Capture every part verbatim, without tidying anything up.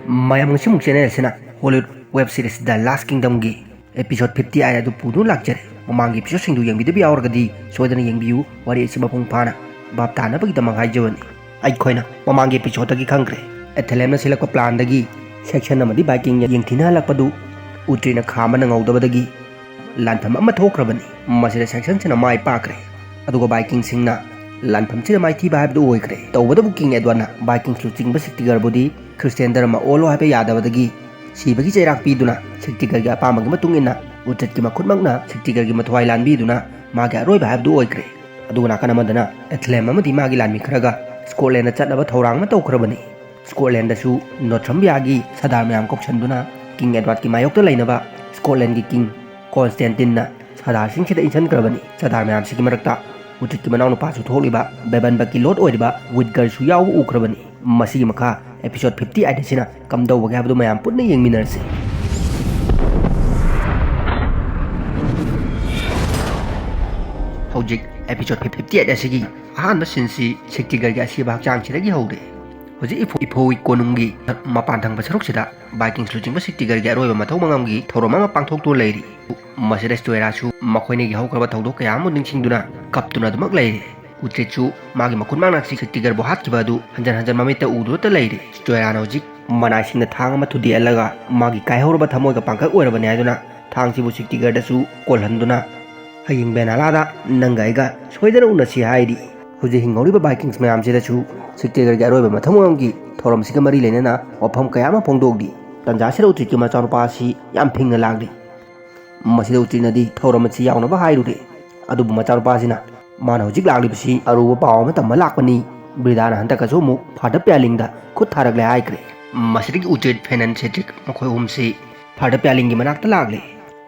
ꯃꯌꯥꯝ, ꯉꯁꯤꯃꯨꯛ ꯆꯦꯅꯦꯜ ꯑꯁꯤꯅ Hollywood web series ꯗ ꯂꯥꯁ ꯀꯤꯡꯗꯝꯒꯤ episode fifty eight ꯑꯗꯨ ꯄꯨꯗꯨꯅ ꯂꯥꯛꯆꯔꯦ꯫ ꯃꯃꯥꯡꯒꯤ ꯑꯦꯄꯤꯁꯣꯗꯁꯤꯡꯗꯨ ꯌꯦꯡꯕꯤꯗꯕ ꯌꯥꯎꯔꯒꯗꯤ ꯁꯣꯏꯗꯅ ꯌꯦꯡꯕꯤꯌꯨ, ꯋꯥꯔꯤ ꯑꯁꯤ ꯃꯄꯨꯡ ꯐꯥꯅ ꯚꯥꯞ ꯇꯥꯅꯕꯒꯤꯗꯃꯛ ꯍꯥꯏꯖꯕꯅꯤ꯫ ꯑꯩꯈꯣꯏꯅ ꯃꯃꯥꯡꯒꯤ ꯑꯦꯄꯤꯁꯣꯗꯇꯒꯤ ꯈꯪꯈ꯭ꯔꯦ, ꯑꯦꯊꯦꯂꯦꯝꯅ ꯁꯤꯜꯂꯛꯄ ꯄ꯭ꯂꯥꯟꯗꯒꯤ ꯁꯦꯛꯁꯟ ꯑꯃꯗꯤ ꯚꯥꯏꯀꯤꯡ ꯌꯦꯡꯊꯤꯅꯍꯜꯂꯛꯄꯗꯨ ꯎꯇ꯭ꯔꯤꯅ ꯈꯥꯝꯕ ꯅꯪꯍꯧꯗꯕꯗꯒꯤ ꯂꯥꯟꯐꯝ ꯑꯃ ꯊꯣꯛꯈ꯭ꯔꯕꯅꯤ꯫ ꯃꯁꯤꯗ ꯁꯦꯛꯁꯟꯁꯤꯅ ꯃꯥꯏ ꯄꯥꯛꯈ꯭ꯔꯦ, ꯑꯗꯨꯒ ꯚꯥꯏꯀꯤꯡꯁꯤꯡꯅ ꯂꯥꯟꯐꯝꯁꯤꯗ ꯃꯥꯏꯊꯤꯕ ꯍꯥꯏꯕꯗꯨ ꯑꯣꯏꯈ꯭ꯔꯦ꯫ ꯇꯧꯕꯇꯕꯨ ꯀꯤꯡ ꯑꯦꯗꯋꯥꯔꯗꯅ ꯚꯥꯏꯀꯤꯡꯁ ꯂꯨꯆꯤꯡꯕ ꯁꯤꯛꯇꯤꯒꯔꯕꯨꯗꯤ ꯈ꯭ꯔꯤꯁꯇꯤꯌꯥꯟ ꯙꯔꯃ ꯑꯣꯜꯂꯣ ꯍꯥꯏꯕ ꯌꯥꯗꯕꯗꯒꯤ ꯁꯤꯕꯒꯤ ꯆꯩꯔꯥꯛ ꯄꯤꯗꯨꯅ ꯁꯤꯛꯇꯤꯒꯔꯒꯤ ꯑꯄꯥꯝꯕꯒꯤ ꯃꯇꯨꯡ ꯏꯟꯅ ꯎꯇ꯭ꯔꯤꯠꯀꯤ ꯃꯈꯨꯠꯃꯛꯅ ꯁꯤꯛꯇꯤꯒꯔꯒꯤ ꯃꯊ꯭ꯋꯥꯏ ꯂꯥꯟꯕꯤꯗꯨꯅ ꯃꯥꯒꯤ ꯑꯔꯣꯏꯕ ꯍꯥꯏꯕꯗꯨ ꯑꯣꯏꯈ꯭ꯔꯦ꯫ ꯑꯗꯨꯒ ꯅꯥꯀꯟ ꯑꯃꯗꯅ ꯑꯦꯊꯂꯦꯝ ꯑꯃꯗꯤ ꯃꯥꯒꯤ ꯂꯥꯟꯃꯤ ꯈꯔꯒ ꯁ꯭ꯀꯣꯠꯂꯦꯟꯗ ꯆꯠꯅꯕ ꯊꯧꯔꯥꯡ ꯑꯃ ꯇꯧꯈ꯭ꯔꯕꯅꯤ꯫ ꯁ꯭ꯀꯣꯠꯂꯦꯟꯗꯁꯨ ꯅꯣꯔꯊꯝꯕꯤꯌꯥꯒꯤ ꯁꯔꯗꯥꯔ ꯃꯌꯥꯝ ꯀꯧꯁꯟꯗꯨꯅ ꯀꯤꯡ ꯑꯦꯗꯋꯥꯔꯗꯀꯤ ꯃꯥꯌꯣꯛꯇ ꯂꯩꯅꯕ ꯁ꯭ꯀꯣꯠꯂꯦꯟꯒꯤ ꯀꯤꯡ ꯀꯣꯟꯁꯇꯦꯟꯇꯤꯟꯅ ꯁꯔꯗꯥꯔꯁꯤꯡꯁꯤꯗ ꯏꯟꯁꯤꯟꯈ꯭ꯔꯕꯅꯤ꯫ ꯁꯔꯗꯥꯔ ꯃꯌꯥꯝꯁꯤꯒꯤ ꯃꯔꯛꯇ ꯎꯇ꯭ꯔꯤꯠꯀꯤ ꯃꯅꯥꯎꯅꯨꯄꯥꯁꯨ ꯊꯣꯛꯂꯤꯕ ꯕꯦꯕꯟꯕꯀꯤ ꯂꯣꯔꯗ ꯑꯣꯏꯔꯤꯕ ꯋꯤꯠꯒꯔꯁꯨ ꯌꯥꯎꯕ ꯎꯈ꯭ꯔꯕꯅꯤ꯫ ꯃꯁꯤꯒꯤ ꯃꯈꯥ ꯑꯦꯄꯤꯁꯣꯗ ꯐꯤꯐꯇꯤ ꯑꯥꯏꯠ ꯑꯁꯤꯅ ꯀꯝꯗꯧꯕꯒꯦ ꯍꯥꯏꯕꯗꯨ ꯃꯌꯥꯝ ꯄꯨꯟꯅ ꯌꯦꯡꯃꯤꯟꯅꯔꯁꯤ꯫ ꯍꯧꯖꯤꯛ ꯑꯦꯄꯤꯁꯣꯗ ꯐꯤꯐꯇꯤ ꯑꯥꯏꯠ ꯑꯁꯤꯒꯤ ꯑꯍꯥꯟꯕ ꯁꯤꯟꯁꯤ ꯁꯤꯛꯇꯤꯒꯔꯒꯤ ꯑꯁꯤꯕ ꯍꯛꯆꯥꯡꯁꯤꯗꯒꯤ ꯍꯧꯔꯦ꯫ ꯍꯧꯖꯤꯛ ꯏꯐꯣ-, ꯏꯐꯣꯋꯤꯛ ꯀꯣꯅꯨꯡꯒꯤ ꯃꯄꯥꯟ ꯊꯪꯕ ꯁꯔꯨꯛꯁꯤꯗ ꯚꯥꯏꯀꯤꯡꯁ ꯂꯨꯆꯤꯡꯕ ꯁꯤꯛꯇꯤꯒꯔꯒꯤ ꯑꯔꯣꯏꯕ ꯃꯊꯧ ꯃꯉꯝꯒꯤ ꯊꯧꯔꯝ ꯑꯃ ꯄꯥꯡꯊꯣꯛꯇꯨꯅ ꯂꯩꯔꯤ꯫ ꯃꯁꯤꯗ ꯁ꯭ꯇꯣꯏꯔꯥꯁꯨ ꯃꯈꯣꯏꯅꯤꯒꯤ ꯍꯧꯈ꯭ꯔꯕ ꯊꯧꯗꯣꯛ ꯀꯌꯥ ꯑꯃ ꯅꯤꯡꯁꯤꯡꯗꯨꯅ ꯀꯞꯇꯨꯅ ꯑꯗꯨꯃꯛ ꯂꯩꯔꯤ꯫ ꯎꯇ꯭ꯔꯤꯠꯁꯨ ꯃꯥꯒꯤ ꯃꯈꯨꯠ ꯃꯥꯡꯅ ꯁꯤꯛꯇꯤꯒꯔꯕꯨ ꯍꯥꯠꯈꯤꯕ ꯑꯗꯨ ꯍꯟꯖꯟ ꯍꯟꯖꯟ ꯃꯃꯤꯠꯇ ꯎꯗꯨꯅꯇ ꯂꯩꯔꯤ꯫ ꯁ꯭ꯇꯣꯏꯔꯥꯅ ꯍꯧꯖꯤꯛ ꯃꯅꯥꯏꯁꯤꯡꯗ ꯊꯥꯡ ꯑꯃ ꯊꯨꯗꯦꯛꯍꯜꯂꯒ ꯃꯥꯒꯤ ꯀꯥꯏꯍꯧꯔꯕ ꯊꯃꯣꯏꯒ ꯄꯥꯡꯀꯛ ꯑꯣꯏꯔꯕꯅꯤ ꯍꯥꯏꯗꯨꯅ ꯊꯥꯡꯁꯤꯕꯨ ꯁꯤꯛꯇꯤꯒꯔꯗꯁꯨ ꯀꯣꯜꯍꯟꯗꯨꯅ ꯍꯌꯦꯡ ꯕꯦꯅꯥꯂꯥꯗ ꯅꯪꯒ ꯑꯩꯒ ꯁꯣꯏꯗꯅ ꯎꯅꯁꯤ ꯍꯥꯏꯔꯤ꯫ ꯍꯧꯖꯤꯛ ꯍꯤꯡꯍꯧꯔꯤꯕ ꯚꯥꯏꯀꯤꯡꯁ ꯃꯌꯥꯝꯁꯤꯗꯁꯨ ꯁꯤꯛꯇꯤꯒꯔꯒꯤ ꯑꯔꯣꯏꯕ ꯃꯊꯧ ꯃꯉꯝꯒꯤ ꯊꯧꯔꯝꯁꯤꯒ ꯃꯔꯤ ꯂꯩꯅꯅ ꯋꯥꯐꯝ ꯀꯌꯥ ꯑꯃ ꯐꯣꯡꯗꯣꯛꯂꯤ꯫ ꯇꯟꯖꯥꯁꯤꯗ ꯎꯇ꯭ꯔꯤꯠꯀꯤ ꯃꯆꯥꯅꯨꯄꯥ ꯑꯁꯤ ꯌꯥꯝ ꯐꯤꯡꯅ ꯂꯥꯛꯂꯤ꯫ ꯃꯁꯤꯗ ꯎꯇ꯭ꯔꯤꯠꯅꯗꯤ ꯊꯧꯔꯝ ꯑꯁꯤ ꯌꯥꯎꯅꯕ ꯍꯥꯏꯔꯨꯔꯦ, ꯑꯗꯨꯕꯨ ꯃꯆꯥꯅꯨꯄꯥꯁꯤꯅ ꯃꯥꯅ ꯍꯧꯖꯤꯛ ꯂꯥꯛꯂꯤꯕꯁꯤ ꯑꯔꯨꯕ ꯄꯥꯎ ꯑꯃ ꯇꯝꯕ ꯂꯥꯛꯄꯅꯤ, ꯕ꯭ꯔꯤꯗꯥꯅ ꯍꯟꯗꯛꯀꯁꯨ ꯑꯃꯨꯛ ꯐꯥꯗꯔ ꯄ꯭ꯌꯥꯂꯤꯡꯗ ꯈꯨꯠ ꯊꯥꯔꯛꯂꯦ ꯍꯥꯏꯈ꯭ꯔꯦ꯫ ꯃꯁꯤꯗꯒꯤ ꯎꯇ꯭ꯔꯤꯠ, ꯐꯦꯅꯟ, ꯁꯦꯗ꯭ꯔꯤꯛ ꯃꯈꯣꯏ ꯑꯍꯨꯝꯁꯤ ꯐꯥꯗꯔ ꯄ꯭ꯌꯥꯂꯤꯡꯒꯤ ꯃꯅꯥꯛꯇ ꯂꯥꯛꯂꯦ꯫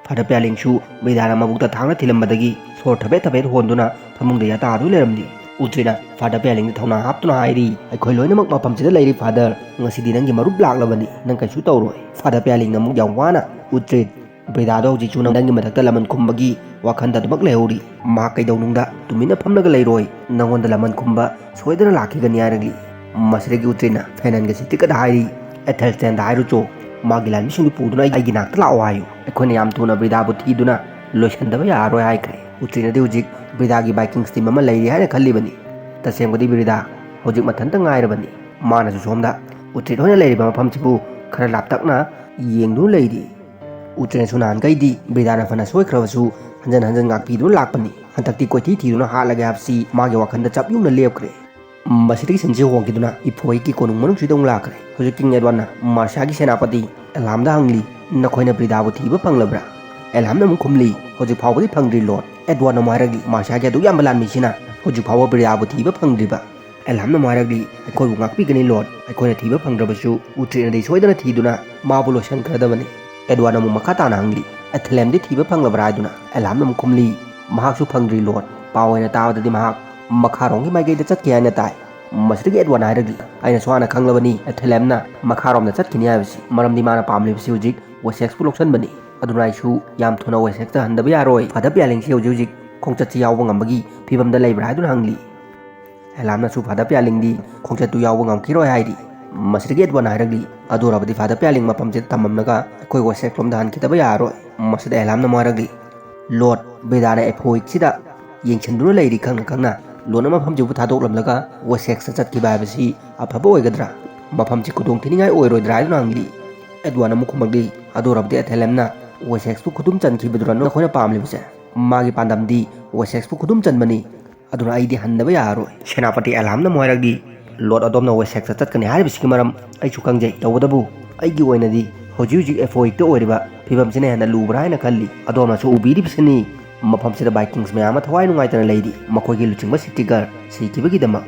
ꯐꯥꯗꯔ ꯄ꯭ꯌꯥꯂꯤꯡꯁꯨ ꯕ꯭ꯔꯤꯗꯥꯅ ꯃꯕꯨꯛꯇ ꯊꯥꯡꯅ ꯊꯤꯜꯂꯝꯕꯗꯒꯤ ꯁꯣꯔ ꯊꯕꯦꯠ ꯊꯕꯦꯠ ꯍꯣꯟꯗꯨꯅ ꯐꯃꯨꯡꯗ ꯌꯥꯇꯥꯗꯨꯅ ꯂꯩꯔꯝꯂꯤ꯫ ꯎꯇ꯭ꯔꯤꯠꯅ ꯐꯥꯗꯔ ꯄ꯭ꯌꯥꯂꯤꯡꯗ ꯊꯧꯅꯥ ꯍꯥꯞꯇꯨꯅ ꯍꯥꯏꯔꯤ, "ꯑꯩꯈꯣꯏ ꯂꯣꯏꯅꯃꯛ ꯃꯐꯝꯁꯤꯗ ꯂꯩꯔꯤ ꯐꯥꯗꯔ, ꯉꯁꯤꯗꯤ ꯅꯪꯒꯤ ꯃꯔꯨꯞ ꯂꯥꯛꯂꯕꯅꯤ, ꯅꯪ ꯀꯩꯁꯨ ꯇꯧꯔꯣꯏ꯫" ꯐꯥꯗꯔ ꯄ꯭ꯌꯥꯂꯤꯡꯅ ꯑꯃꯨꯛ ꯌꯥꯝ ꯋꯥꯅ, "ꯎꯇ꯭ꯔꯤꯠ, ꯕ꯭ꯔꯤꯗꯥꯗꯣ ꯍꯧꯖꯤꯛꯁꯨ ꯅꯪ-, ꯅꯪꯒꯤ ꯃꯊꯛꯇ ꯂꯃꯟ ꯈꯨꯝꯕꯒꯤ ꯋꯥꯈꯟꯗ ꯑꯗꯨꯃꯛ ꯂꯩꯍꯧꯔꯤ꯫ ꯃꯍꯥꯛ ꯀꯩꯗꯧꯅꯨꯡꯗ ꯇꯨꯃꯤꯟꯅ ꯐꯝꯂꯒ ꯂꯩꯔꯣꯏ꯫ ꯅꯪꯉꯣꯟꯗ ꯂꯃꯟ ꯈꯨꯝꯕ ꯁꯣꯏꯗꯅ ꯂꯥꯛꯈꯤꯒꯅꯤ," ꯍꯥꯏꯔꯛꯂꯤ꯫ ꯃꯁꯤꯗꯒꯤ ꯎꯇ꯭ꯔꯤꯠꯅ ꯐꯦꯅꯟꯒ ꯁꯦꯗ꯭ꯔꯤꯛꯀꯗ ꯍꯥꯏꯔꯤ, ꯑꯦꯊꯦꯜꯁꯇꯦꯟꯗ ꯍꯥꯏꯔꯨꯆꯣ, ꯃꯥꯒꯤ ꯂꯥꯟꯃꯤꯁꯤꯡꯗꯨ ꯄꯨꯗꯨꯅ ꯑꯩꯒꯤ ꯅꯥꯛꯇ ꯂꯥꯛꯑꯣ ꯍꯥꯏꯌꯨ꯫ ꯑꯩꯈꯣꯏꯅ ꯌꯥꯝ ꯊꯨꯅ ꯕ꯭ꯔꯤꯗꯥꯕꯨ ꯊꯤꯗꯨꯅ ꯂꯣꯏꯁꯤꯟꯗꯕ ꯌꯥꯔꯔꯣꯏ ꯍꯥꯏꯈ꯭ꯔꯦ꯫ ꯎꯇ꯭ꯔꯤꯅꯗꯤ ꯍꯧꯖꯤꯛ ꯕ꯭ꯔꯤꯗꯥꯒꯤ ꯕꯥꯏꯀꯤꯡꯁ ꯇꯤꯝ ꯑꯃ ꯂꯩꯔꯤ ꯍꯥꯏꯅ ꯈꯜꯂꯤꯕꯅꯤ꯫ ꯇꯁꯦꯡꯕꯗꯤ ꯕ꯭ꯔꯤꯗꯥ ꯍꯧꯖꯤꯛ ꯃꯊꯟꯇ ꯉꯥꯏꯔꯕꯅꯤ꯫ ꯃꯥꯅꯁꯨ ꯁꯣꯝꯗ ꯎꯇ꯭ꯔꯤꯠ ꯍꯣꯏꯅ ꯂꯩꯔꯤꯕ ꯃꯐꯝꯁꯤꯕꯨ ꯈꯔ ꯂꯥꯞꯇꯛꯅ ꯌꯦꯡꯗꯨꯅ ꯂꯩꯔꯤ꯫ ꯎꯇ꯭ꯔꯤꯠꯅꯁꯨ ꯅꯍꯥꯟꯈꯩꯗꯤ ꯕ꯭ꯔꯤꯗꯥꯅ ꯐꯅ ꯁꯣꯏꯈ꯭ꯔꯕꯁꯨ ꯍꯟꯖꯟ ꯍꯟꯖꯟ ꯉꯥꯛꯄꯤꯗꯨꯅ ꯂꯥꯛꯄꯅꯤ꯫ ꯍꯟꯗꯛꯇꯤ ꯀꯣꯏꯊꯤ ꯊꯤꯗꯨꯅ ꯍꯥꯠꯂꯒꯦ ꯍꯥꯏꯕꯁꯤ ꯃꯥꯒꯤ ꯋꯥꯈꯜꯗ ꯆꯞ ꯌꯨꯡꯅ ꯂꯦꯞꯈ꯭ꯔꯦ꯫ ꯃꯁꯤꯗꯒꯤ ꯁꯤꯟꯁꯤ ꯍꯣꯡꯈꯤꯗꯨꯅ ꯏꯐꯣꯏꯒꯤ ꯀꯣꯅꯨꯡ ꯃꯅꯨꯡꯁꯤꯗ ꯑꯃꯨꯛ ꯂꯥꯛꯈ꯭ꯔꯦ꯫ ꯍꯧꯖꯤꯛ ꯀꯤꯡ ꯑꯦꯗꯋꯥꯔꯗꯅ ꯃꯥꯔꯁꯤꯌꯥꯒꯤ ꯁꯦꯅꯥꯄꯇꯤ ꯑꯦꯂꯥꯝꯗ ꯍꯪꯂꯤ, "ꯅꯈꯣꯏꯅ ꯕ꯭ꯔꯤꯗꯥꯕꯨ ꯊꯤꯕ ꯐꯪꯂꯕ꯭ꯔꯥ?" ꯑꯦꯂꯥꯝꯅ ꯑꯃꯨꯛ ꯈꯨꯝꯂꯤ, "ꯍꯧꯖꯤꯛ ꯐꯥꯎꯕꯗꯤ ꯐꯪꯗ꯭ꯔꯤ ꯂꯣꯔꯗ꯫" ꯑꯦꯗꯋꯥꯔꯗꯅ ꯑꯃꯨꯛ ꯍꯥꯏꯔꯛꯂꯤ, "ꯃꯥꯔꯁꯤꯌꯥꯒꯤ ꯑꯗꯨꯛ ꯌꯥꯝꯕ ꯂꯥꯟꯃꯤꯁꯤꯅ ꯍꯧꯖꯤꯛ ꯐꯥꯎꯕ ꯕ꯭ꯔꯤꯗꯥꯕꯨ ꯊꯤꯕ ꯐꯪꯗ꯭ꯔꯤꯕ?" ꯑꯦꯂꯥꯝꯅ ꯑꯃꯨꯛ ꯍꯥꯏꯔꯛꯂꯤ, "ꯑꯩꯈꯣꯏꯕꯨ ꯉꯥꯛꯄꯤꯒꯅꯤ ꯂꯣꯔꯗ, ꯑꯩꯈꯣꯏꯅ ꯊꯤꯕ ꯐꯪꯗ꯭ꯔꯕꯁꯨ ꯎꯇ꯭ꯔꯤꯠꯅꯗꯤ ꯁꯣꯏꯗꯅ ꯊꯤꯗꯨꯅ ꯃꯥꯕꯨ ꯂꯣꯏꯁꯤꯟꯈ꯭ꯔꯗꯕꯅꯤ꯫" ꯑꯦꯗꯋꯥꯔꯗꯅ ꯑꯃꯨꯛ ꯃꯈꯥ ꯇꯥꯅ ꯍꯪꯂꯤ, "ꯑꯦꯊꯦꯂꯦꯝꯗꯤ ꯊꯤꯕ ꯐꯪꯂꯕ꯭ꯔꯥ?" ꯍꯥꯏꯗꯨꯅ꯫ ꯑꯦꯂꯥꯝꯅ ꯑꯃꯨꯛ ꯈꯨꯝꯂꯤ, "ꯃꯍꯥꯛꯁꯨ ꯐꯪꯗ꯭ꯔꯤ ꯂꯣꯔꯗ꯫ ꯄꯥꯎ ꯑꯣꯏꯅ ꯇꯥꯕꯗꯗꯤ ꯃꯍꯥꯛ ꯃꯈꯥꯔꯣꯝꯒꯤ ꯃꯥꯏꯀꯩꯗ ꯆꯠꯈꯤ ꯍꯥꯏꯅ ꯇꯥꯏ꯫" ꯃꯁꯤꯗꯒꯤ ꯑꯦꯗꯋꯥꯔꯗꯅ ꯍꯥꯏꯔꯛꯂꯤ, "ꯑꯩꯅ ꯁꯨꯃꯥꯏꯅ ꯈꯪꯂꯕꯅꯤ, ꯑꯦꯊꯦꯂꯦꯝꯅ ꯃꯈꯥꯔꯣꯝꯗ ꯆꯠꯈꯤꯅꯤ ꯍꯥꯏꯕꯁꯤ, ꯃꯔꯝꯗꯤ ꯃꯥꯅ ꯄꯥꯝꯂꯤꯕꯁꯤ ꯍꯧꯖꯤꯛ ꯋꯦꯁꯦꯛꯁꯄꯨ ꯂꯧꯁꯤꯟꯕꯅꯤ꯫ ꯑꯗꯨꯅ ꯑꯩꯁꯨ ꯌꯥꯝ ꯊꯨꯅ ꯋꯦꯁꯦꯛꯁꯇ ꯍꯟꯗꯕ ꯌꯥꯔꯣꯏ꯫" ꯐꯥꯗꯔ ꯄꯤꯌꯥꯂꯤꯡꯁꯤ ꯍꯧꯖꯤꯛ ꯍꯧꯖꯤꯛ ꯈꯣꯡꯆꯠꯁꯤ ꯌꯥꯎꯕ ꯉꯝꯕꯒꯤ ꯐꯤꯕꯝꯗ ꯂꯩꯕ꯭ꯔꯥ ꯍꯥꯏꯗꯨꯅ ꯍꯪꯂꯤ꯫ ꯑꯦꯂꯥꯝꯅꯁꯨ ꯐꯥꯗꯔ ꯄꯤꯌꯥꯂꯤꯡꯗꯤ ꯈꯣꯡꯆꯠꯇꯨ ꯌꯥꯎꯕ ꯉꯝꯈꯤꯔꯣꯏ ꯍꯥꯏꯔꯤ꯫ ꯃꯁꯤꯗꯒꯤ ꯑꯦꯗꯋꯥꯔꯗꯅ ꯍꯥꯏꯔꯛꯂꯤ, "ꯑꯗꯨ ꯑꯣꯏꯔꯕꯗꯤ ꯐꯥꯗꯔ ꯄꯤꯌꯥꯂꯤꯡ ꯃꯐꯝꯁꯤꯗ ꯊꯝꯃꯝꯂꯒ ꯑꯩꯈꯣꯏ ꯋꯦꯁꯦꯛꯁꯂꯣꯝꯗ ꯍꯟꯈꯤꯗꯕ ꯌꯥꯔꯔꯣꯏ꯫" ꯃꯁꯤꯗ ꯑꯦꯂꯥꯝꯅ ꯑꯃꯨꯛ ꯍꯥꯏꯔꯛꯂꯤ, "ꯂꯣꯔꯗ, ꯕ꯭ꯔꯤꯗꯥꯅ ꯑꯦꯐꯣꯏꯛꯁꯤꯗ ꯌꯦꯡꯁꯤꯟꯗꯨꯅ ꯂꯩꯔꯤ ꯈꯪꯅ ꯈꯪꯅ ꯂꯣꯔꯗꯅ ꯃꯐꯝꯁꯤꯕꯨ ꯊꯥꯗꯣꯛꯂꯝꯂꯒ ꯋꯦꯁꯦꯛꯁꯇ ꯆꯠꯈꯤꯕ ꯍꯥꯏꯕꯁꯤ ꯑꯐꯕ ꯑꯣꯏꯒꯗ꯭ꯔꯥ? ꯃꯐꯝꯁꯤ ꯈꯨꯗꯣꯡ ꯊꯤꯅꯤꯡꯉꯥꯏ ꯑꯣꯏꯔꯣꯏꯗ꯭ꯔꯥ?" ꯍꯥꯏꯗꯨꯅ ꯍꯪꯂꯤ꯫ ꯑꯦꯗꯋꯥꯔꯗꯅ ꯑꯃꯨꯛ ꯈꯨꯝꯂꯛꯂꯤ, "ꯑꯗꯨ ꯑꯣꯏꯔꯕꯗꯤ ꯑꯦꯊꯦꯂꯦꯝꯅ ꯋꯦꯁꯦꯛꯁꯄꯨ ꯈꯨꯗꯨꯝ ꯆꯟꯈꯤꯕꯗꯨꯔ ꯅꯈꯣꯏꯅ ꯄꯥꯝꯂꯤꯕꯁꯦ? ꯃꯥꯒꯤ ꯄꯥꯟꯗꯝꯗꯤ ꯋꯦꯁꯦꯛꯁꯄꯨ ꯈꯨꯗꯨꯝ ꯆꯟꯕꯅꯤ꯫ ꯑꯗꯨꯅ ꯑꯩꯗꯤ ꯍꯟꯗꯕ ꯌꯥꯔꯔꯣꯏ꯫" ꯁꯦꯅꯥꯄꯇꯤ ꯑꯦꯂꯥꯝꯅ ꯑꯃꯨꯛ ꯍꯥꯏꯔꯛꯂꯤ, "ꯂꯣꯔꯗ, ꯑꯗꯣꯝꯅ ꯋꯦꯁꯦꯛꯁꯇ ꯆꯠꯀꯅꯤ ꯍꯥꯏꯔꯤꯕꯁꯤꯒꯤ ꯃꯔꯝ ꯑꯩꯁꯨ ꯈꯪꯖꯩ꯫ ꯇꯧꯕꯇꯕꯨ ꯑꯩꯒꯤ ꯑꯣꯏꯅꯗꯤ ꯍꯧꯖꯤꯛ ꯍꯧꯖꯤꯛ ꯑꯦꯐꯣꯏꯛꯇ ꯑꯣꯏꯔꯤꯕ ꯐꯤꯕꯝꯁꯤꯅ ꯍꯦꯟꯅ ꯂꯨꯕ꯭ꯔꯥ ꯍꯥꯏꯅ ꯈꯜꯂꯤ꯫ ꯑꯗꯣꯝꯅꯁꯨ ꯎꯕꯤꯔꯤꯕꯁꯤꯅꯤ, ꯃꯐꯝꯁꯤꯗ ꯕꯥꯏꯀꯤꯡꯁ ꯃꯌꯥꯝ ꯑꯃ ꯊꯋꯥꯏ ꯅꯨꯡꯉꯥꯏꯇꯅ ꯂꯩꯔꯤ, ꯃꯈꯣꯏꯒꯤ ꯂꯨꯆꯤꯡꯕ ꯁꯤꯇꯤꯒꯔ ꯁꯤꯈꯤꯕꯒꯤꯗꯃꯛ꯫